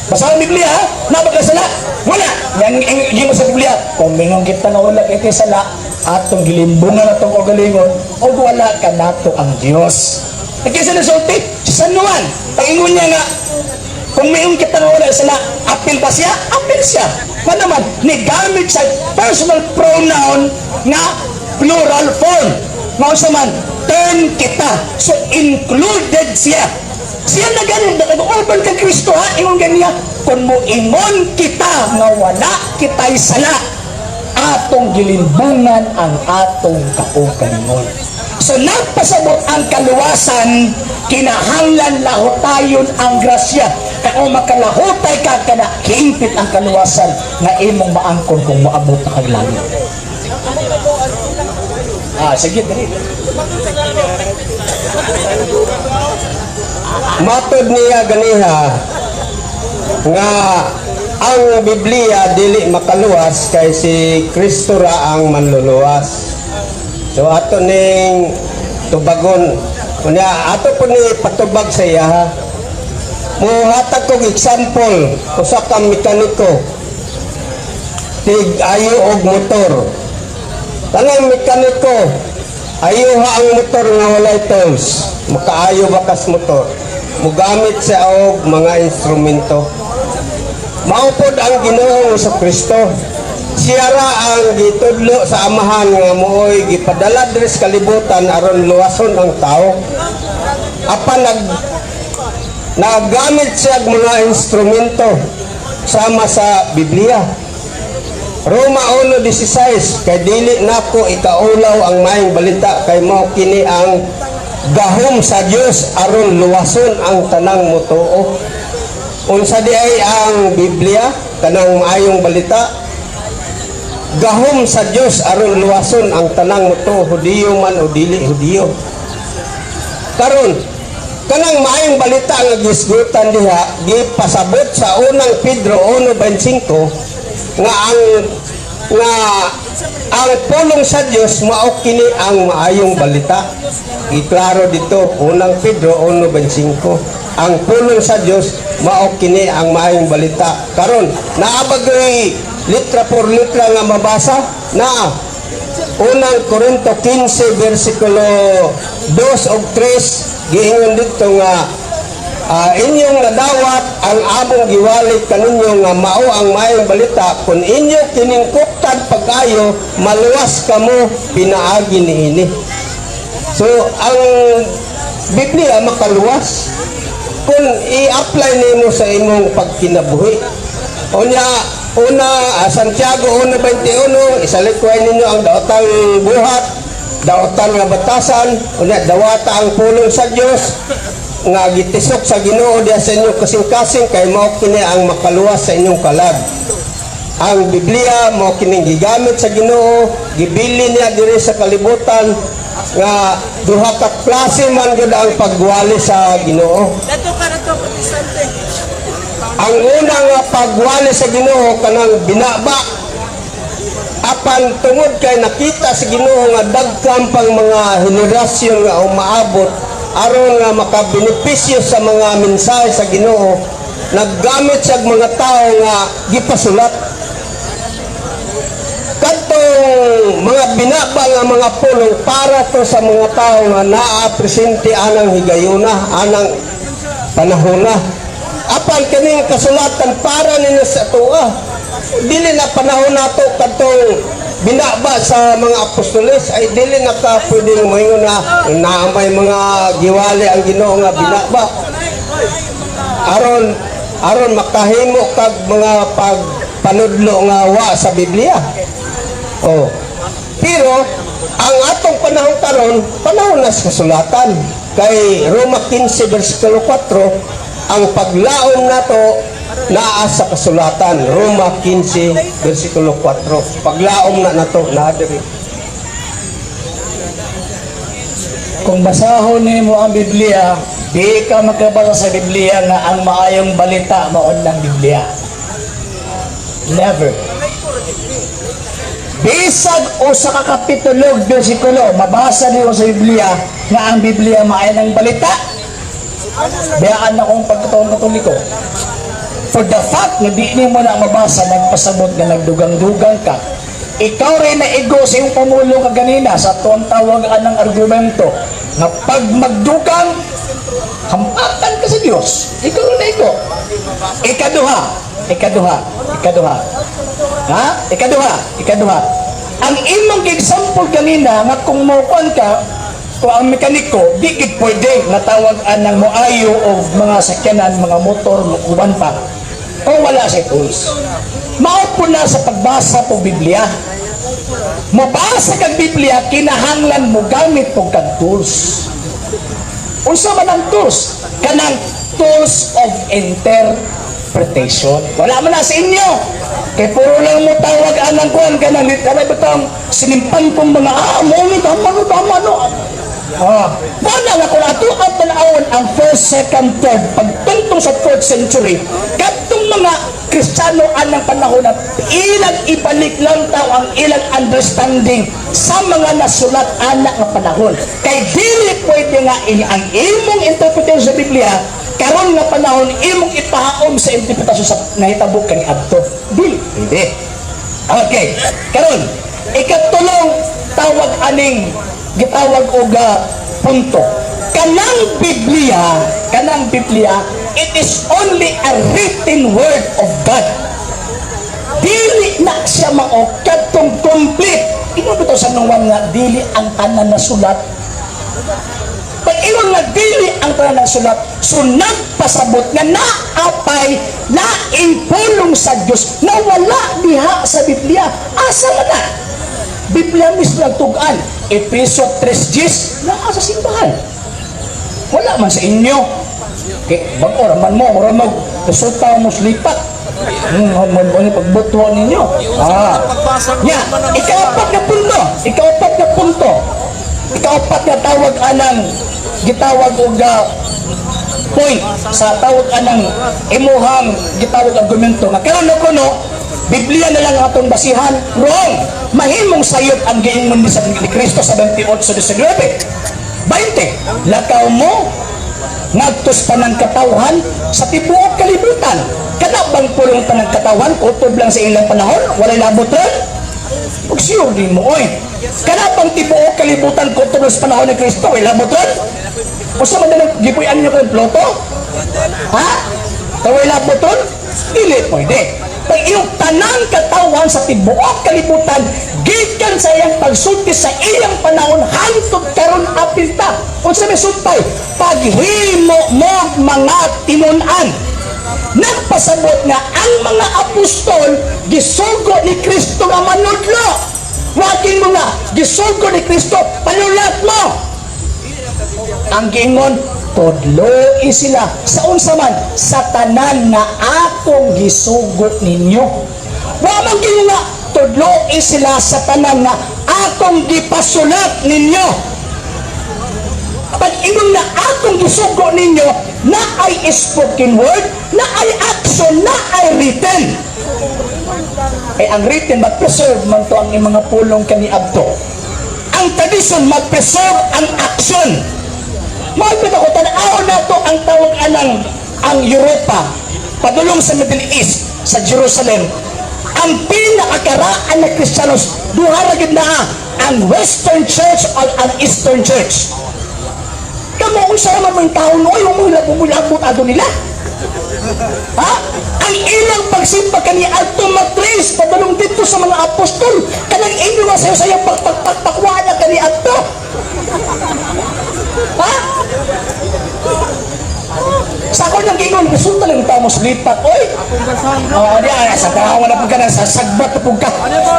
Speaker 2: Basahan ang Biblia, ha? Naa ba kay sala? Wala. Yang ang mo sa Biblia, kung mingon kita nga wala kay sala, atong gilimbungan atong kaugalingon, ug wala kanato ang Dios. Nagkisa na sulti, si San Juan, paingon niya nga, kung mayroon kita nga wala sala, apil ba siya? Apil siya. Nga naman, ni gamit sa personal pronoun nga plural form. Mao sa man, term kita. So, included siya. Siya na ganun, nag-urban kang Kristo ha, ingon ganiya, kung mo ingon kita nga wala kita'y sala, atong gilimbungan ang atong kaugalingon. So nagpasabot ang kaluwasan, kinahanglan lahotayon ang grasya. Kaya kung makalahutay ka, kana himpit ang kaluwasan nga imong maangkon kung moabot na kag langit. Ah, sige, dali.
Speaker 1: Matod niya ganiha nga ang Biblia dili makaluwas kay si Kristo ra ang manluluwas. So ato ning tubagon, unya ato po ni patubag sa iya ha. Muhatag kog example usa ka mekaniko tig ayo og motor. Tanang mekaniko ayuha ang motor nga walay tools. Makaayo ba kas motor? Mugamit siya og mga instrumento. Maupod ang Ginoong Kristo. Siya ra ang gitudlo sa Amahan nga mooy gipadala diri sa kalibutan aron luwason ang tao. Apan nagamit siya og mga instrumento sama sa Biblia. Roma 1:16, kay dili nako ikaulaw ang maayong balita kay mao kini ang gahom sa Dios aron luwason ang tanang motuo. Unsa di ay ang Biblia, kanang maayong balita? Gahom sa Dios aron luwason ang tanang motuo, Hudiyo man o dili Hudiyo. Karon, kanang maayong balita nga gisgutan diha gipasabot sa Unang Pedro 1:25 nga ang pulong sa Dios mao kini ang maayong balita. Giklaro dito, Unang Pedro 1:25. Ang pulong sa Dios mao kini ang maayong balita. Karon, naa ba gyud litra por litra nga mabasa? Naa. Unang Korinto 15 versikulo 2 ug 3, giingon dito nga inyong nadawat ang among giwalit kaninyo nga mao ang maayong balita. Kung inyo kining kuptan pag-ayo, maluwas kamo pinaagi niini. So ang Biblia makaluwas kung i-apply nimo sa imong pagkinabuhi. Unya una, Santiago 1:21, isalikway ninyo ang daotang buhat, daotan nga batasan, unya dawata ang pulong sa Dios nga gitisok sa Ginoo diha sa inyong kasing-kasing kay mao kini ang makaluwas sa inyong kalag. Ang Biblia mao kining gigamit sa Ginoo, gibili niya diri sa kalibutan nga duha ka klase man gyud ang pagwali sa Ginoo.
Speaker 5: Dato ka na to, Protestante.
Speaker 1: Ang una nga pagwali sa Ginoo, kanang binaba. Apan tungod kay nakita sa Ginoo nga daghan pang mga henerasyon nga umaabot aron nga makabenepisyo sa mga mensahe sa Ginoo, naggamit siya og mga tao nga gipasulat kadtong mga binaba nga mga pulong para to sa mga tao nga naa presente anang higayuna, anang panahona. Apan kining kasulatan para nila sa atoa. Dili na panahon nato kadtong binaba sa mga apostoles ay dili na ka pwedeng moingon na na may mga giwali ang Ginoo nga binaba aron aron makahimo kag mga pagpanudlo nga wa sa Biblia. Oh. Pero ang atong panahon karon, panahon na sa kasulatan. Kay Roma 15 versikulo 4, ang paglaom nato naa sa kasulatan. Roma 15 versikulo 4. Paglaom na nato naa diri.
Speaker 2: Kung basahon nimo ang Biblia, di ka makabasa sa Biblia nga ang maayong balita mao ng Biblia. Never. Bisag usa ka kapitulo, bersikulo, mabasa niyo sa Biblia nga ang Biblia maayo ng balita. Bayaan na kung pagkatoong Katoliko. For the fact nga di nimo na mabasa, nagpasabot nga nagdugang-dugang ka. Ikaw rin na igo sa iyong pamulong kaganina sa tuwang tawag anang argumento nga pag magdugang, hampakan ka sa Diyos. Ikaw rin na igo. Ikaduha, ikaduha, ikaduha. Ha? Ikaduha, ikaduha. Ang imong example kanina nga kung mokuan ka, kung ang mekaniko, di gid pwede nga tawag anang moayo og mga sakyanan, mga motor, uban pa. Kung wala sa tools. Mao po na sa pagbasa po Biblia. Mobasa kag Biblia, kinahanglan mo gamit og kag tools. Unsa man ang tools? Kanang tools of interpretation. Wala man na sa inyo. Kay puro lang mo tawag anang kuan kanang kanang bitang sinimpan kong mga mo ni tama no, tama no. Wala nga kung ato ang tanawon ang first, second, third, pagtungtong sa fourth century, kadtong mga Kristiyano anang panahon na ilang ibalik lang tao ang ilang understanding sa mga nasulat ana nga panahon. Kay dili pwede nga ang imong interpretation sa Biblia karon nga panahon imong ipahaom sa interpretasyon sa nahitabo kaniadto. Dili pwede. Okay, karon ikatulong tawag aning gitawag og punto. Kanang Biblia, it is only a written word of God. Dili na siya mao kadtong complete. Ingon bitaw sa nuwan nga dili ang tanan na sulat. Pag ingon nga dili ang tanan na sulat, so nagpasabot nga naapay laing pulong sa Dios na wala diha sa Biblia. Asa man na? Biblia mismo nagtugan. Epeso 3:10 naa sa simbahan. Wala man sa inyo. Kay bag-o raman mo, mura mag resulta mo lipat. Man mo pagbutwa ninyo. Ya, ikaapat na punto, ikaapat na punto. Ikaapat na tawag anang gitawag og point sa tawag anang imuhang gitawag argumento nga karon na kuno Biblia na lang ang atong basihan. Wrong. Mahimong sayop ang giingon ni Kristo sa 28:19. 20. Lakaw mo ngadtos tanang katawhan sa tibuok kalibutan. Kana bang pulong tanang katawhan kutob lang sa ilang panahon, walay labot ron? Ug sure din mo oy. Kana bang tibuok kalibutan kutob lang sa panahon ni Kristo, walay labot ron? Usa man din gipuy-an niyo kay Ploto? Ha? Walay labot ron? Dili pwede. Pag iyong tanang katawhan sa tibuok kalibutan gikan sa iyang pagsulti sa iyang panahon hangtod karon apil ta. Unsa may sumpay? Paghimo mo mga tinun-an. Nagpasabot nga ang mga apostol gisugo ni Kristo nga manudlo. Wagin mo nga gisugo ni Kristo, panulat mo. Ang giingon, tudloi sila sa unsa man? Sa tanan nga akong gisugo ninyo. Wa man giingon nga tudloi sila sa tanan nga akong gipasulat ninyo. Pag ingon na akong gisugo ninyo, na ay spoken word, na ay action, na ay written. Ay ang written, mag-preserve man to ang mga pulong kaniadto. Ang tradition, mag-preserve ang action. Maupit ako, tanaw na to ang tawag anang ang Europa, padulong sa Middle East, sa Jerusalem. Ang pinakakaraan na Kristiyanos, duha ra gid naa, ang Western Church o ang Eastern Church. Kamo, unsa man mo yung tao no, yung mga labot ato nila. Ha? Ang ilang pagsimba kani adto matrace padulong dito sa mga apostol. Kanang inyo nga sayo sayo pagpagpagpakwa na kani adto. Ha? Sa ako nang gingon, resulta lang tao mo sa Sulipak, oy. Oh, di ay sa tawa na pud ka na sa sagbat na pud ka.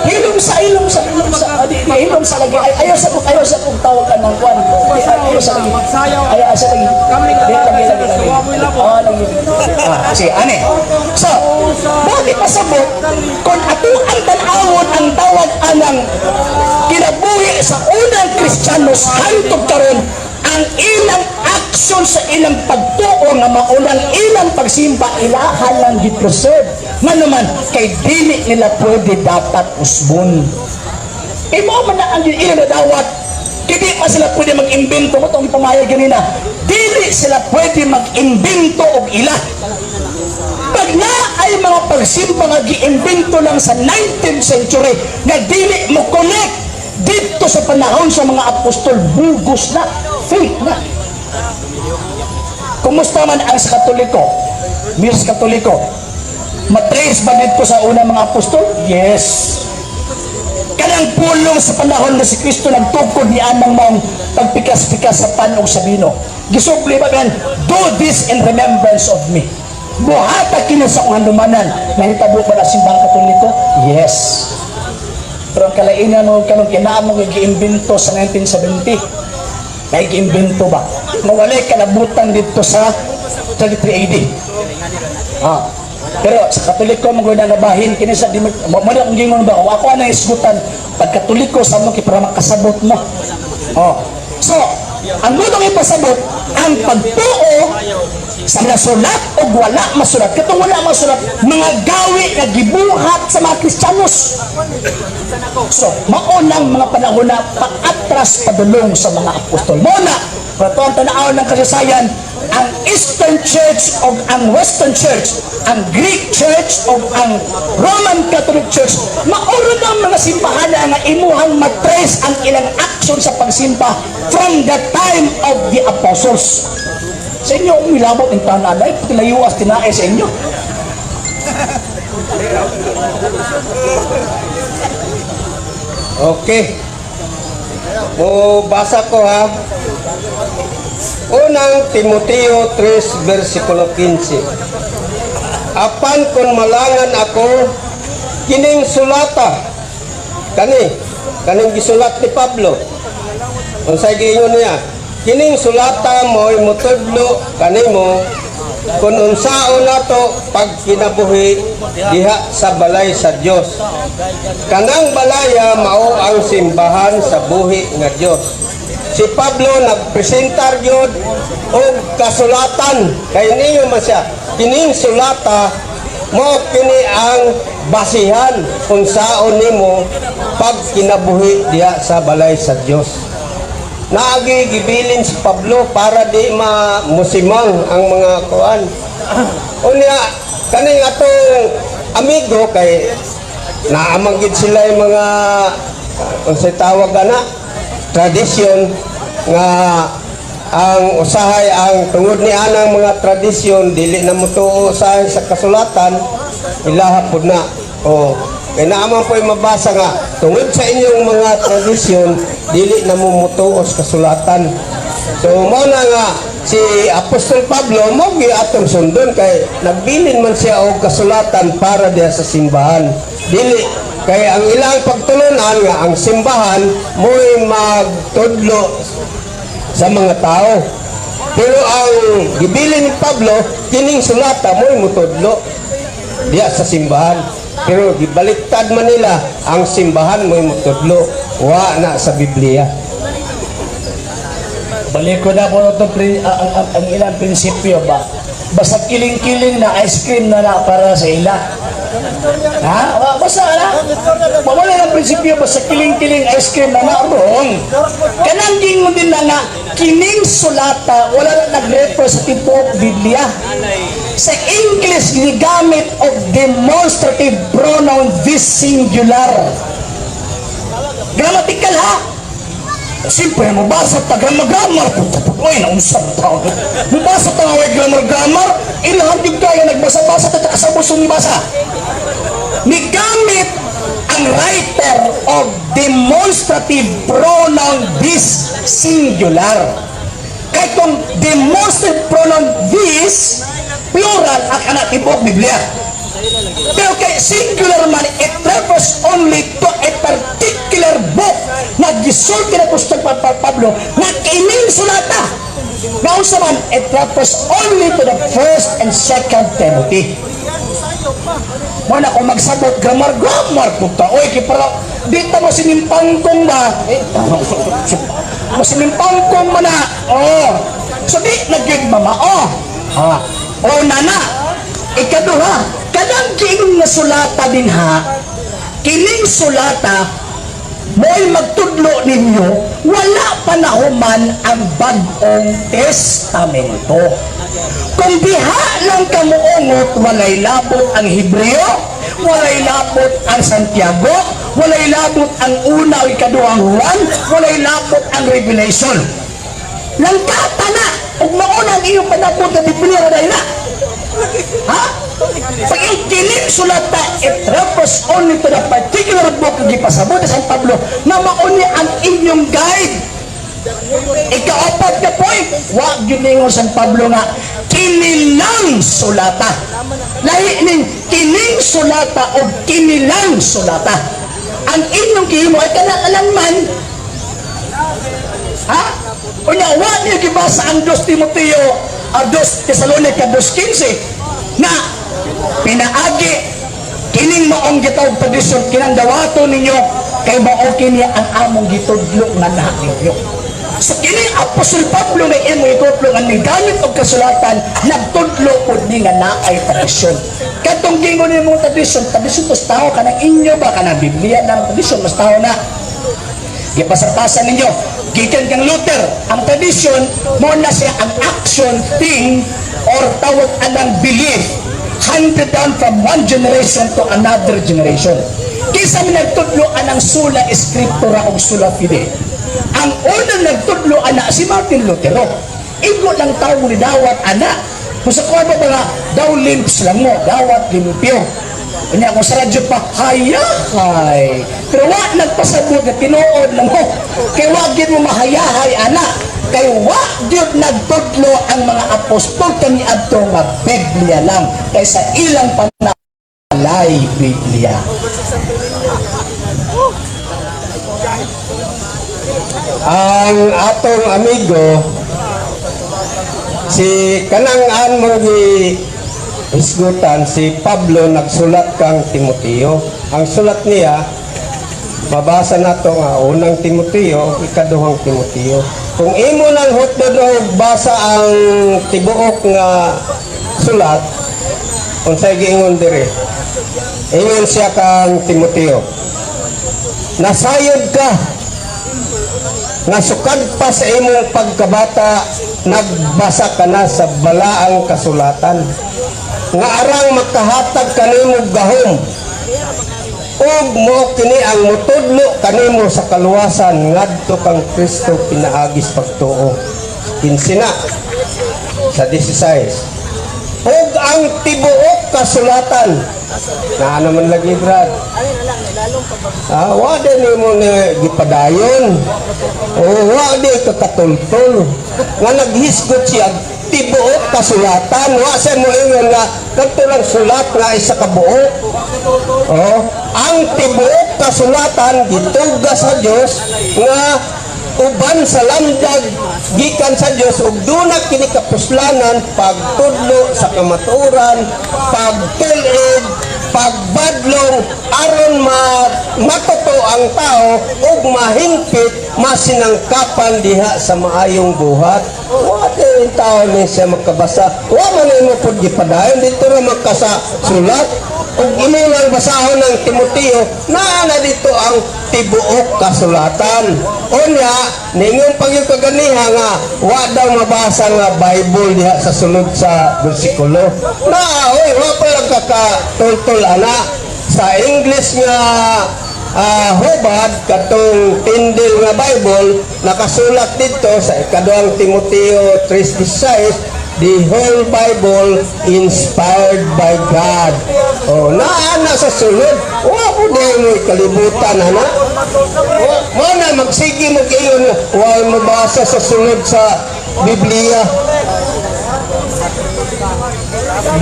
Speaker 2: Hilom sa, hilom sa, hilom sa. Ah, di, di, hilom sa lagi. Ay, ayaw sa kung tawag ka ng kwan. Di, ay, ayaw sa lagi. Ayaw sa lagi. Di, lagi, lagi, lagi. Oh, lagi. Ah, sige, ane. So, bakit pasabot kung ato ang tan-awon ang tawag anang kinabuhi sa unang Kristiyanos hantod karon, ang ilang aksyon sa ilang pagtuo nga maunang ilang pagsimba, ilahan lang gi-preserve, nga naman kay dili nila pwede dapat usbon. Imo man na ang ilang nadawat. Hindi pa sila pwede mag-imbento mo itong ipamayag ganina. Dili sila pwede mag-imbento og ila. Pag na ay mga pagsimba nga giimbento lang sa 19th century nga dili mo connect dito sa panahon sa mga apostol, bugos na, fake na. Kumusta man ang sa Katoliko? Miss Katoliko, matrace ba dito sa unang mga apostol? Yes. Kanang pulong sa panahon na si Kristo nagtukod ni anang maong pagpikas-pikas sa pan ug sa bino. Gisupli ba kan, "Do this in remembrance of me." Buhata kini sa akong handumanan. Nahitabo ba na Simbahang Katoliko? Yes. Pero ang kalainan mo kanong kinaamong giimbento sa 1970. May giimbento ba? Mawalay kalabutan dito sa 33 AD. Ah. Pero sa Katoliko mo na nabahin kini sa mo mo na akong gingon ba, ako ana isgutan pag Katoliko sa mo kay para makasabot mo. Oh. So, ang mudong ipasabot ang pagtuo sa nasulat o wala masulat. Katong wala masulat, mga gawi nga gibuhat sa mga Kristiyanos. So, maunang mga panahon na paatras padulong sa mga apostol. Muna, pero ang tanaw ng kasaysayan, ang Eastern Church o ang Western Church, ang Greek Church o ang Roman Catholic Church, mauro na ang mga simbahan nga imuhang matrace ang ilang action sa pagsimba from the time of the apostles. Sa inyo, kung milabot ng tanan, ay tilayuas tinae sa inyo.
Speaker 1: Okay. O basa ko ha. Unang Timoteo 3 versikulo 15. Apan kung malangan ako, kining sulata kani kaning gisulat ni Pablo. Unsay giingon niya? Kining sulata mo'y mutudlo kanimo kung unsaon nato pagkinabuhi diha sa balay sa Dios. Kanang balaya mao ang simbahan sa buhi nga Dios. Si Pablo nagpresentar gyud og kasulatan kay niyo man siya. Kining sulata mo kini ang basihan kung saon nimo pagkinabuhi diha sa balay sa Dios. Naagi gibilin si Pablo para di ma musimang ang mga kuan. Unya kaning atong amigo kay naamang gid sila yung mga unsay tawag ana tradisyon nga ang usahay ang tungod ni anang mga tradisyon dili na motuo usahay sa kasulatan, ilaha pud na. Oh, kay naaman po mabasa nga tungod sa inyong mga tradisyon dili na mo motuo sa kasulatan. So mao na nga si Apostol Pablo mo gi atong sundon kay nagbilin man siya og kasulatan para diha sa simbahan. Dili kay ang ilang pagtulunan nga ang simbahan mo'y magtudlo sa mga tao. Pero ang gibilin ni Pablo, kining sulata mo'y mutudlo diha sa simbahan. Pero gibaliktad man nila, ang simbahan mo'y mutudlo, wa na sa Biblia.
Speaker 2: Balik ko na po ito, ang ilang prinsipyo ba? Basta kiling-kiling na ice cream na na para sa ila. Ha? Basta na. Mawala ng prinsipyo, basta kiling-kiling ice cream na na, wrong. Kanang gingon din na nga, kining sulata, wala na nag-refer sa tibuok Biblia. Sa English, gigamit og demonstrative pronoun this singular. Grammatical ha? Siyempre, mabasa ta grammar-grammar. Puta po, ay, naunsa tao. Mabasa ta nga grammar-grammar. Ilahan din kaya nagbasa-basa ta kasabos basa. Nigamit ang writer of demonstrative pronoun this singular. Kay kung demonstrative pronoun this, Plural ang kana tibuok Biblia. Pero kay singular man, it refers only to a particular book na gisulti na Apostol Pablo nga kining sulata. Nga unsa man, it refers only to the First and Second Timothy. Mo na kung magsabot grammar, grammar puta. Oy, kay para dito mo sinimpangkong ba? Eh, mo sinimpangkong man na. Oh. So di na gyud mama. Oh. Ha. Oh, nana. Ikaduha, kanang giingon nga sulata din ha. Kining sulata mo'y magtudlo ninyo, wala pa nahuman ang Bagong Testamento. Kung diha lang ka muungot, walay labot ang Hebreo, walay labot ang Santiago, walay labot ang Una o Ikaduhang Juan, walay labot ang Revelation. Langkata na, ug mauna ang iyong panabot na Biblia na na. Ha? Pag yung kining sulata, it refers only to the particular book nga gipasabot ni San Pablo na mauni ang inyong guide. Ikaapat na point, wa giningon San Pablo nga kinilang sulata. Lahi ning kining sulata o kinilang sulata. Ang inyong gihimo ay kanang man. Ha? Unya, wa niyo gibasa ang 2 Timoteo, ang 2 Tesalonica 2.15 na pinaagi kining maong gitawag tradisyon, kinang dawato ninyo kay mao kini ang among gitudlo nga na ninyo. So kini Apostol Pablo nga imo itudlo nga nigamit og kasulatan, nagtudlo pud ni nga naay tradisyon. Katong gingon nimo tradisyon, tradisyon tos tao, kanang inyo ba, kanang Biblia na tradisyon mas tao na gipasarpasan ninyo gikan kang Luther. Ang tradisyon mo na siya ang action, thing, or tawag anang belief handed down from one generation to another generation. Kinsa man nagtudlo anang sola scriptura o sola fide? Ang unang nagtudlo ana si Martin Lutero. Igo lang tao mo ni dawat ana. Kung sa kuha ba nga daw limps lang mo dawat limpyo. Unya kung sa radyo pa, hayahay. Pero wa nagpasabot na tinuod lang mo. Kay wa gyud mo mahayahay ana. Kay wa gyud nagtudlo ang mga apostol kaniadto nga Biblia lang. Kay sa ilang panalay Biblia.
Speaker 1: Ang atong amigo si kanang an mo gi hisgutan, si Pablo nagsulat kang Timoteo. Ang sulat niya, mabasa nato nga Unang Timoteo, Ikaduhang Timoteo. Kung imo nang hotdog og basa ang tibuok nga sulat, unsay giingon diri? Ingon siya kang Timoteo, "Nasayod ka nga sukad pa sa imong pagkabata nagbasa ka na sa balaang kasulatan nga arang makahatag kanimo gahom ug mo kini ang mutudlo kanimo sa kaluwasan ngadto kang Kristo pinaagis pagtuo." 15 na sa 16, "Ug ang tibuok kasulatan," na naman lagi, Brad. Ah, wa din nimo ni gipadayon. O wa di ka katultol. Nga naghisgot siya tibuok kasulatan, wa sa mo ingon nga kadto lang sulat nga isa ka buok. Oh, ang tibuok kasulatan gituga sa Dios nga uban sa lamdag gikan sa Dios ug duna kini kapuslanan pagtudlo sa kamatuoran, pagtul-id, pagbadlong, aron ma matuto ang tao ug mahingpit masinangkapan diha sa maayong buhat. Wa din tao ni siya makabasa. Wa man imo pud gipadayon dito ra makasa sulat ug imo lang basahon ng Timoteo, naa na dito ang tibuok kasulatan. Unya ningon pag kaganiha nga wa daw mabasa nga Bible diha sa sulod sa bersikulo na. Oy, wa pa lang kakatultol ana sa English nga hubad, katong Tyndale nga Bible, nakasulat dito sa Ikaduhang Timoteo 3:16, "The whole Bible inspired by God." Oh, naa na sa sulod. Wa po mo kalibutan ana. Mo na magsige mo kayo wa mabasa sa sulod sa Biblia.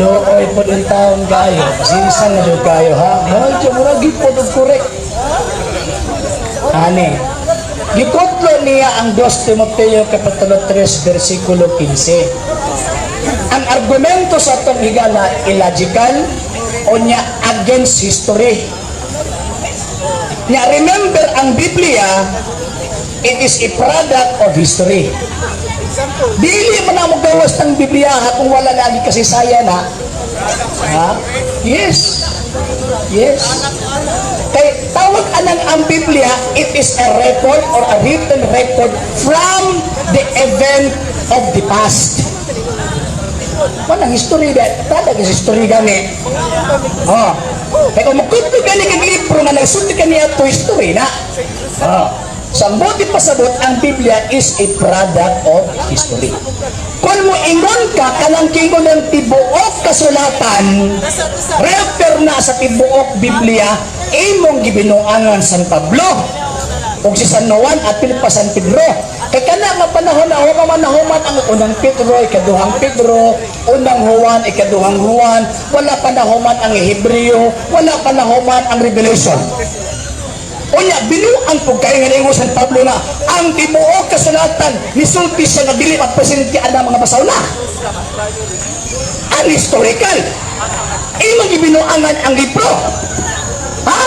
Speaker 2: Looy po din taon kayo. Pasensya na jud kayo, ha. Medyo murag gyud og correct. Ani. Gikutlo niya ang 2 Timoteo Kapitulo 3 versikulo 15. Ang argumento sa atong higala, illogical o niya against history. Nya remember, ang Biblia, it is a product of history. Dili man na gawas ng Biblia, ha, kung wala na ang kasaysayan, ha. Ha? Yes. Kay tawag anang ang Biblia, it is a record or a written record from the event of the past. Walang history da, product is history gani. Oh. Kay kung magkunto gani kag libro nga nagsulti kaniya to history na. Oh. So ang buti pasabot, ang Biblia is a product of history. Kung mo ingon ka kanang kingon ng tibuok kasulatan, refer na sa tibuok Biblia, imong gibinuangan San Pablo ug si San Juan, apil pa San Pedro. Kay kana nga panahon na human man nahuman ang Unang Pedro, Ikaduhang Pedro, Unang Juan, Ikaduhang Juan, wala pa nahuman ang Hebreo, wala pa nahuman ang Revelation. Unya, binuang po kayo nga ningon San Pablo na ang tibuok kasulatan nisulti siya nga dili magpresente ang mga basawla. Ang historical. Imong gibinuangan ang libro. Ha?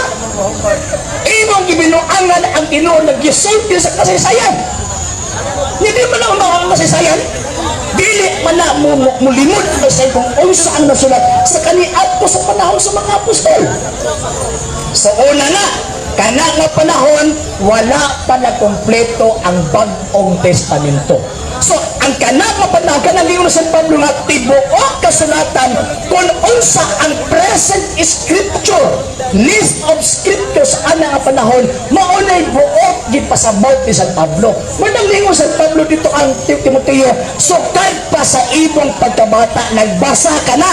Speaker 2: Imong gibinuangan ang tinuod nga gisulti sa kasaysayan. Hindi man na ang kasaysayan. Dili man na mo mulimod sa kung unsa ang nasulat sa kaniadto sa panahon sa mga apostol. Sa una na, kana nga panahon, wala pa na kompleto ang Bagong Testamento. So, ang kana nga panahon, kanang lingon sa Pablo nga tibuok kasulatan, kung unsa ang present scripture, list of scriptures ana nga panahon, maunay buot gipasabot ni San Pablo. Manang lingon San Pablo dito ang Timoteo, sukad pa sa imong pagkabata, nagbasa ka na.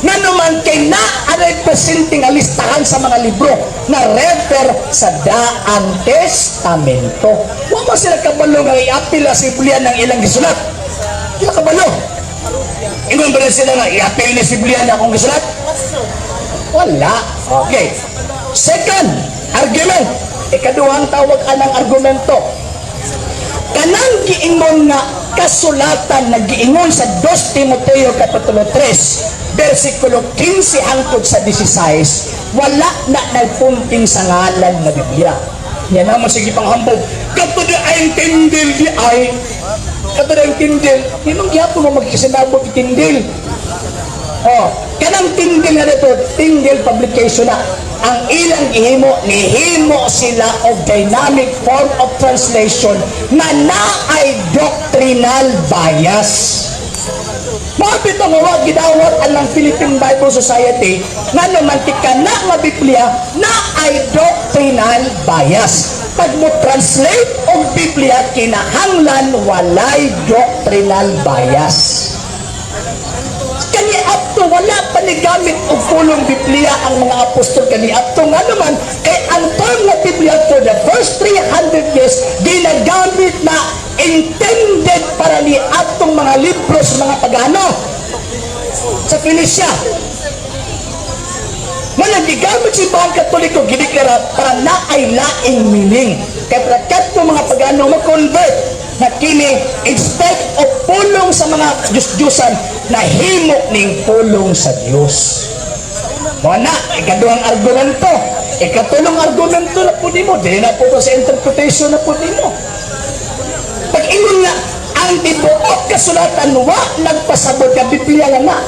Speaker 2: Nga naman kay na anay presente nga listahan sa mga libro na refer sa Daang Testamento. Wa man sila kabalo nga i-apil sa Biblia ng ilang gisulat. Sila kabalo. Ingon ba rin sila nga i-apil ni Biblia na akong gisulat? Wala. Okay. Second argument. Ikaduhang tawag anang argumento. Kanang giingon nga kasulatan na giingon sa 2 Timoteo Kapitulo 3 versikulo 15 hangtod sa 16, wala na nagpunting sa ngalan nga Biblia. Yan naman, sige panghambog. Kato di ay tindil di ay. Kato di ang Tyndale. Hinong gihapon mo magkisinabot Tyndale. Oh, kanang Tyndale nga dito, Tyndale publication na. Ang ilang gihimo, nihimo sila og dynamic form of translation na naay doctrinal bias. Mga pitong wa gidawat ang Philippine Bible Society nga naman tika na nga Biblia na ay doctrinal bias. Pag mo translate og Biblia, kinahanglan walay doctrinal bias. Kani up to wala pa ni gamit og pulong Biblia ang mga apostol kani up to, nga naman kay ang term nga Biblia for the first 300 years ginagamit na intended para ni atong mga libro sa mga pagano sa Phoenicia. Wala gigamit si Simbahan Katoliko, gideklara para naay laing meaning. Kay para kadto mga pagano ma-convert na kini instead of pulong sa mga Diyos-Diyosan, nahimo ning pulong sa Dios. Mo na, ikaduhang argumento. Ikatulong argumento na po nimo, dili na po ko sa interpretation na po nimo. Pag ingon nga, ang tibuok kasulatan wa nagpasabot nga Biblia lang na.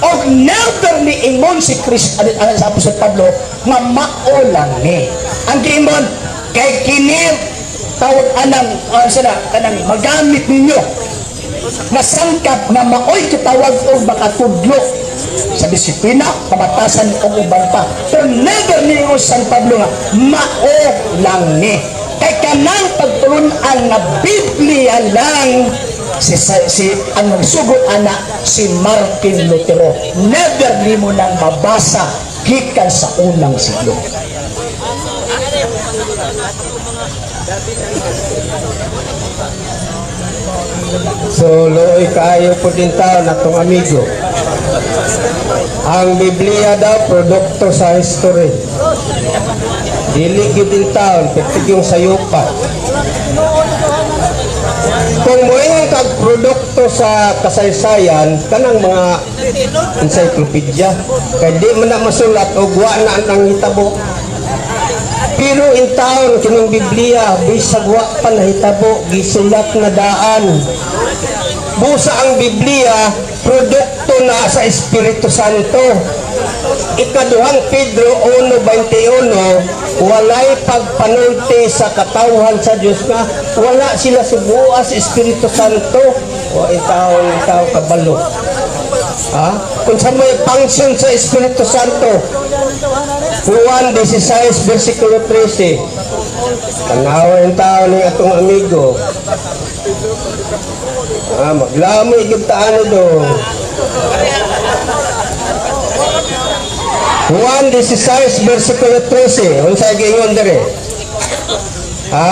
Speaker 2: Og never ni ingon si Chris ano, ano, sa Apostol Pablo nga mao lang ni. Ang giingon kay kini tawag anang sila kanang magamit ninyo nga sangkap nga maoy kitawag og makatudlo sa disiplina, pamatasan o uban pa. Pero never ni San Pablo nga mao lang ni. Kay kanang pagtulun-an nga Biblia lang si ang nagsugod ana si Martin Lutero. Never nimo nang mabasa gikan sa unang siglo.
Speaker 1: So, luoy kaayo po din tao na tong amigo. Ang Biblia daw, produkto sa history. Dili gyud din taon, pertig yung sayupa. Kung moingon kag produkto sa kasaysayan, kanang mga encyclopedia, kay di man na masulat og wa na ang hitabo. Pero in taon kining Biblia, bisag wa pa nahitabo, gisulat na daan. Busa ang Biblia, produkto na sa Espiritu Santo. Ikaduhang Pedro 1:21, walay pagpanulti sa katawhan sa Dios nga wala sila subuha sa Espiritu Santo. O itaw itaw kabalo. Ha? Kung sa may function sa Espiritu Santo, Juan 16, versikulo 13. Tanawa yung tao ng atong amigo. Ah, maglamoy gyud ta ano do. Juan 16, versikulo 13. Unsa giingon dere? Ha?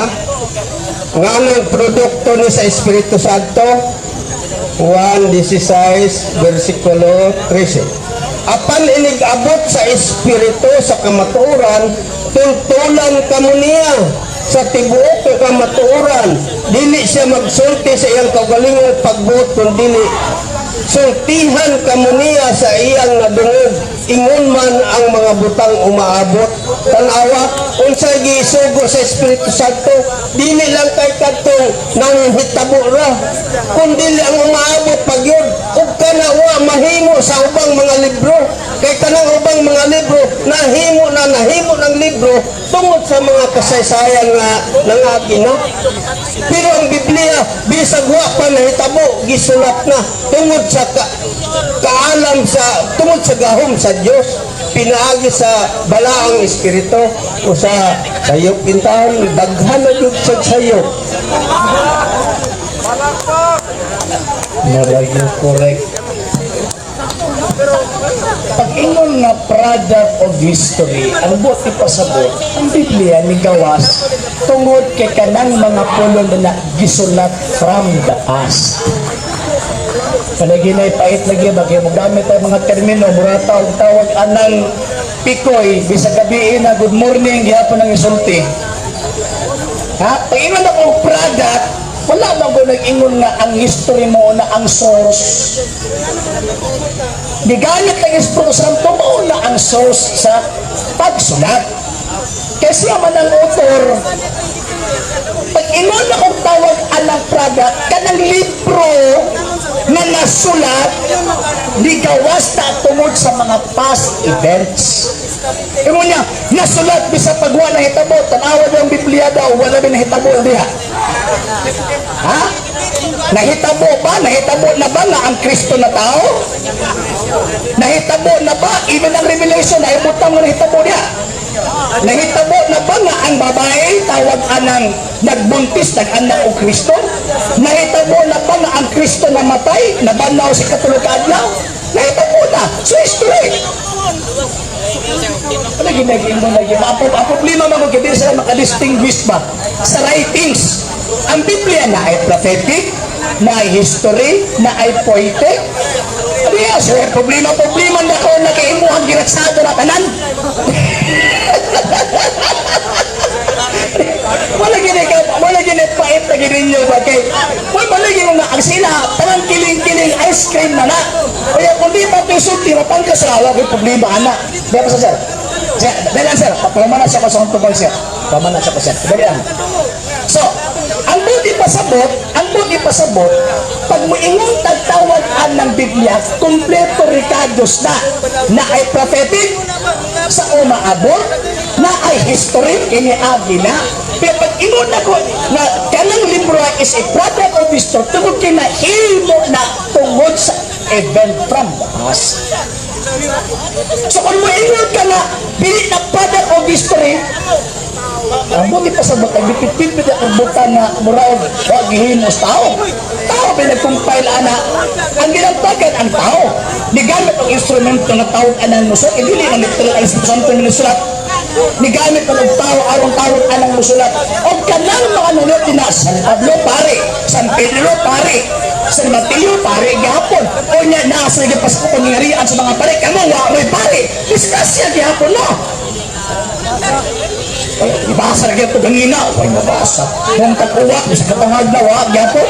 Speaker 1: Nga anong produkto ni sa Espiritu Santo? Juan 16, versikulo 13. Apan inig-abot sa Espiritu sa kamatuoran, tuntulan kamo niya sa tibuok ng kamatuoran. Dili siya magsulti sa iyang kaugalingong pagbuot, kundi sultihan kamo niya sa iyang nadungog, ingon man ang mga butang umaabot. Tanawa unsay gisugo sa Espiritu Santo. Dili lang kay kadtong nanghitabo ra, kundi ang umaabot pagyud ug kana wa mahimo sa ubang mga libro, kay kanang ubang mga libro nahimo na nahimo ng libro tungod sa mga kasaysayan nga nangagi na. Pero ang Biblia, bisag wa pa nahitabo, gisulat na tungod sa kaalam sa tungod sa gahom sa Dios pinaagi sa balaang espiritu o sa sayop. Intaon daghan na gyud sa sayop.
Speaker 2: Murag yung correct. Pag ingon nga product of history, ang buot ipasabot, ang Biblia ni gawas tungod kay kanang mga pulong na gisulat from the past. Panaginay pait lagi ba kay mogamit ang mga termino, murata og tawag anang pikoy bisag gabi na good morning gihapon ang isulti. Ha? Pag ingon ako product, wala ba ko nag-ingon nga ang history mo na ang source? Gigamit ang Espiritu Santo, mao na ang source sa pagsulat. Kasi man ang author. Pag ingon akong tawag anang product, kanang libro na nasulat, ligawas na tungod sa mga past events. Imo niya, nasulat bisa pagwa na hitabo, tanawa daw ang Biblia daw, wala bin nahitabo diha. Ha? Nahitabo ba? Nahitabo na ba nga ang Kristo na tao? Nahitabo na ba? Even ang Revelation, naibutang nga nahitabo diha. Nahitabo na ba nga ang babae tawag anang nagbuntis, nag-anak og Kristo? Nahitabo na ba nga ang Kristo namatay, nabanaw sa ikatulo ka adlaw? Nahitabo na. So history. Wala ginagin mo lagi. Ang problema man kung kaya sila makadistinguish ba sa writings. Ang Biblia na ay prophetic, na ay history, na ay poetic. Ano yan? So, problema, problema na ko na kay imuhang giratsado na tanan. Wala gini ka, wala gini pait na gini ninyo ba kay wala wala gini nga ang sila parang kiling-kiling ice cream na na. Kaya kung di pa ito sulti, mapangka sa awa kay problema ana. Di ba sa sir? Sir, dali lang sir, pamana siya ko sa tubag sir. Pamana siya ko sir. Dali lang. So, ang buti pasabot, ang buti pasabot, pag moingon tagtawag ang ng Biblia, kumpleto rekados na, na ay prophetic, sa umaabot, na ay history, iniagi na. Pero pag ingon ako na kanang libro is a product of history, tungod kay nahimo na tungod sa event from the past. So kung moingon ka na, dili na product of history, ang buti pa sa bata, gipit-pit ang buta nga muraog, wa gihimos tao. Tao ba nag-compile ana? Ang ginantagan ang tao. Gigamit ang instrumento nga tawag anang muso, eh, dili man literal ang Espiritu Santo nga nisulat. Nigamit pa ng tao aron tawon anang musulat. O kanang mga nunot na San Pablo pare, San Pedro pare, San Mateo pare gihapon. O nya naa sa pa sa kapangyarihan sa mga pare, kamo wa mo'y pare. Disgrasya gihapon, no? Ay, ibasa na gyud gangina, way mabasa. Kung tag-uwa sa katungag na wa gihapon.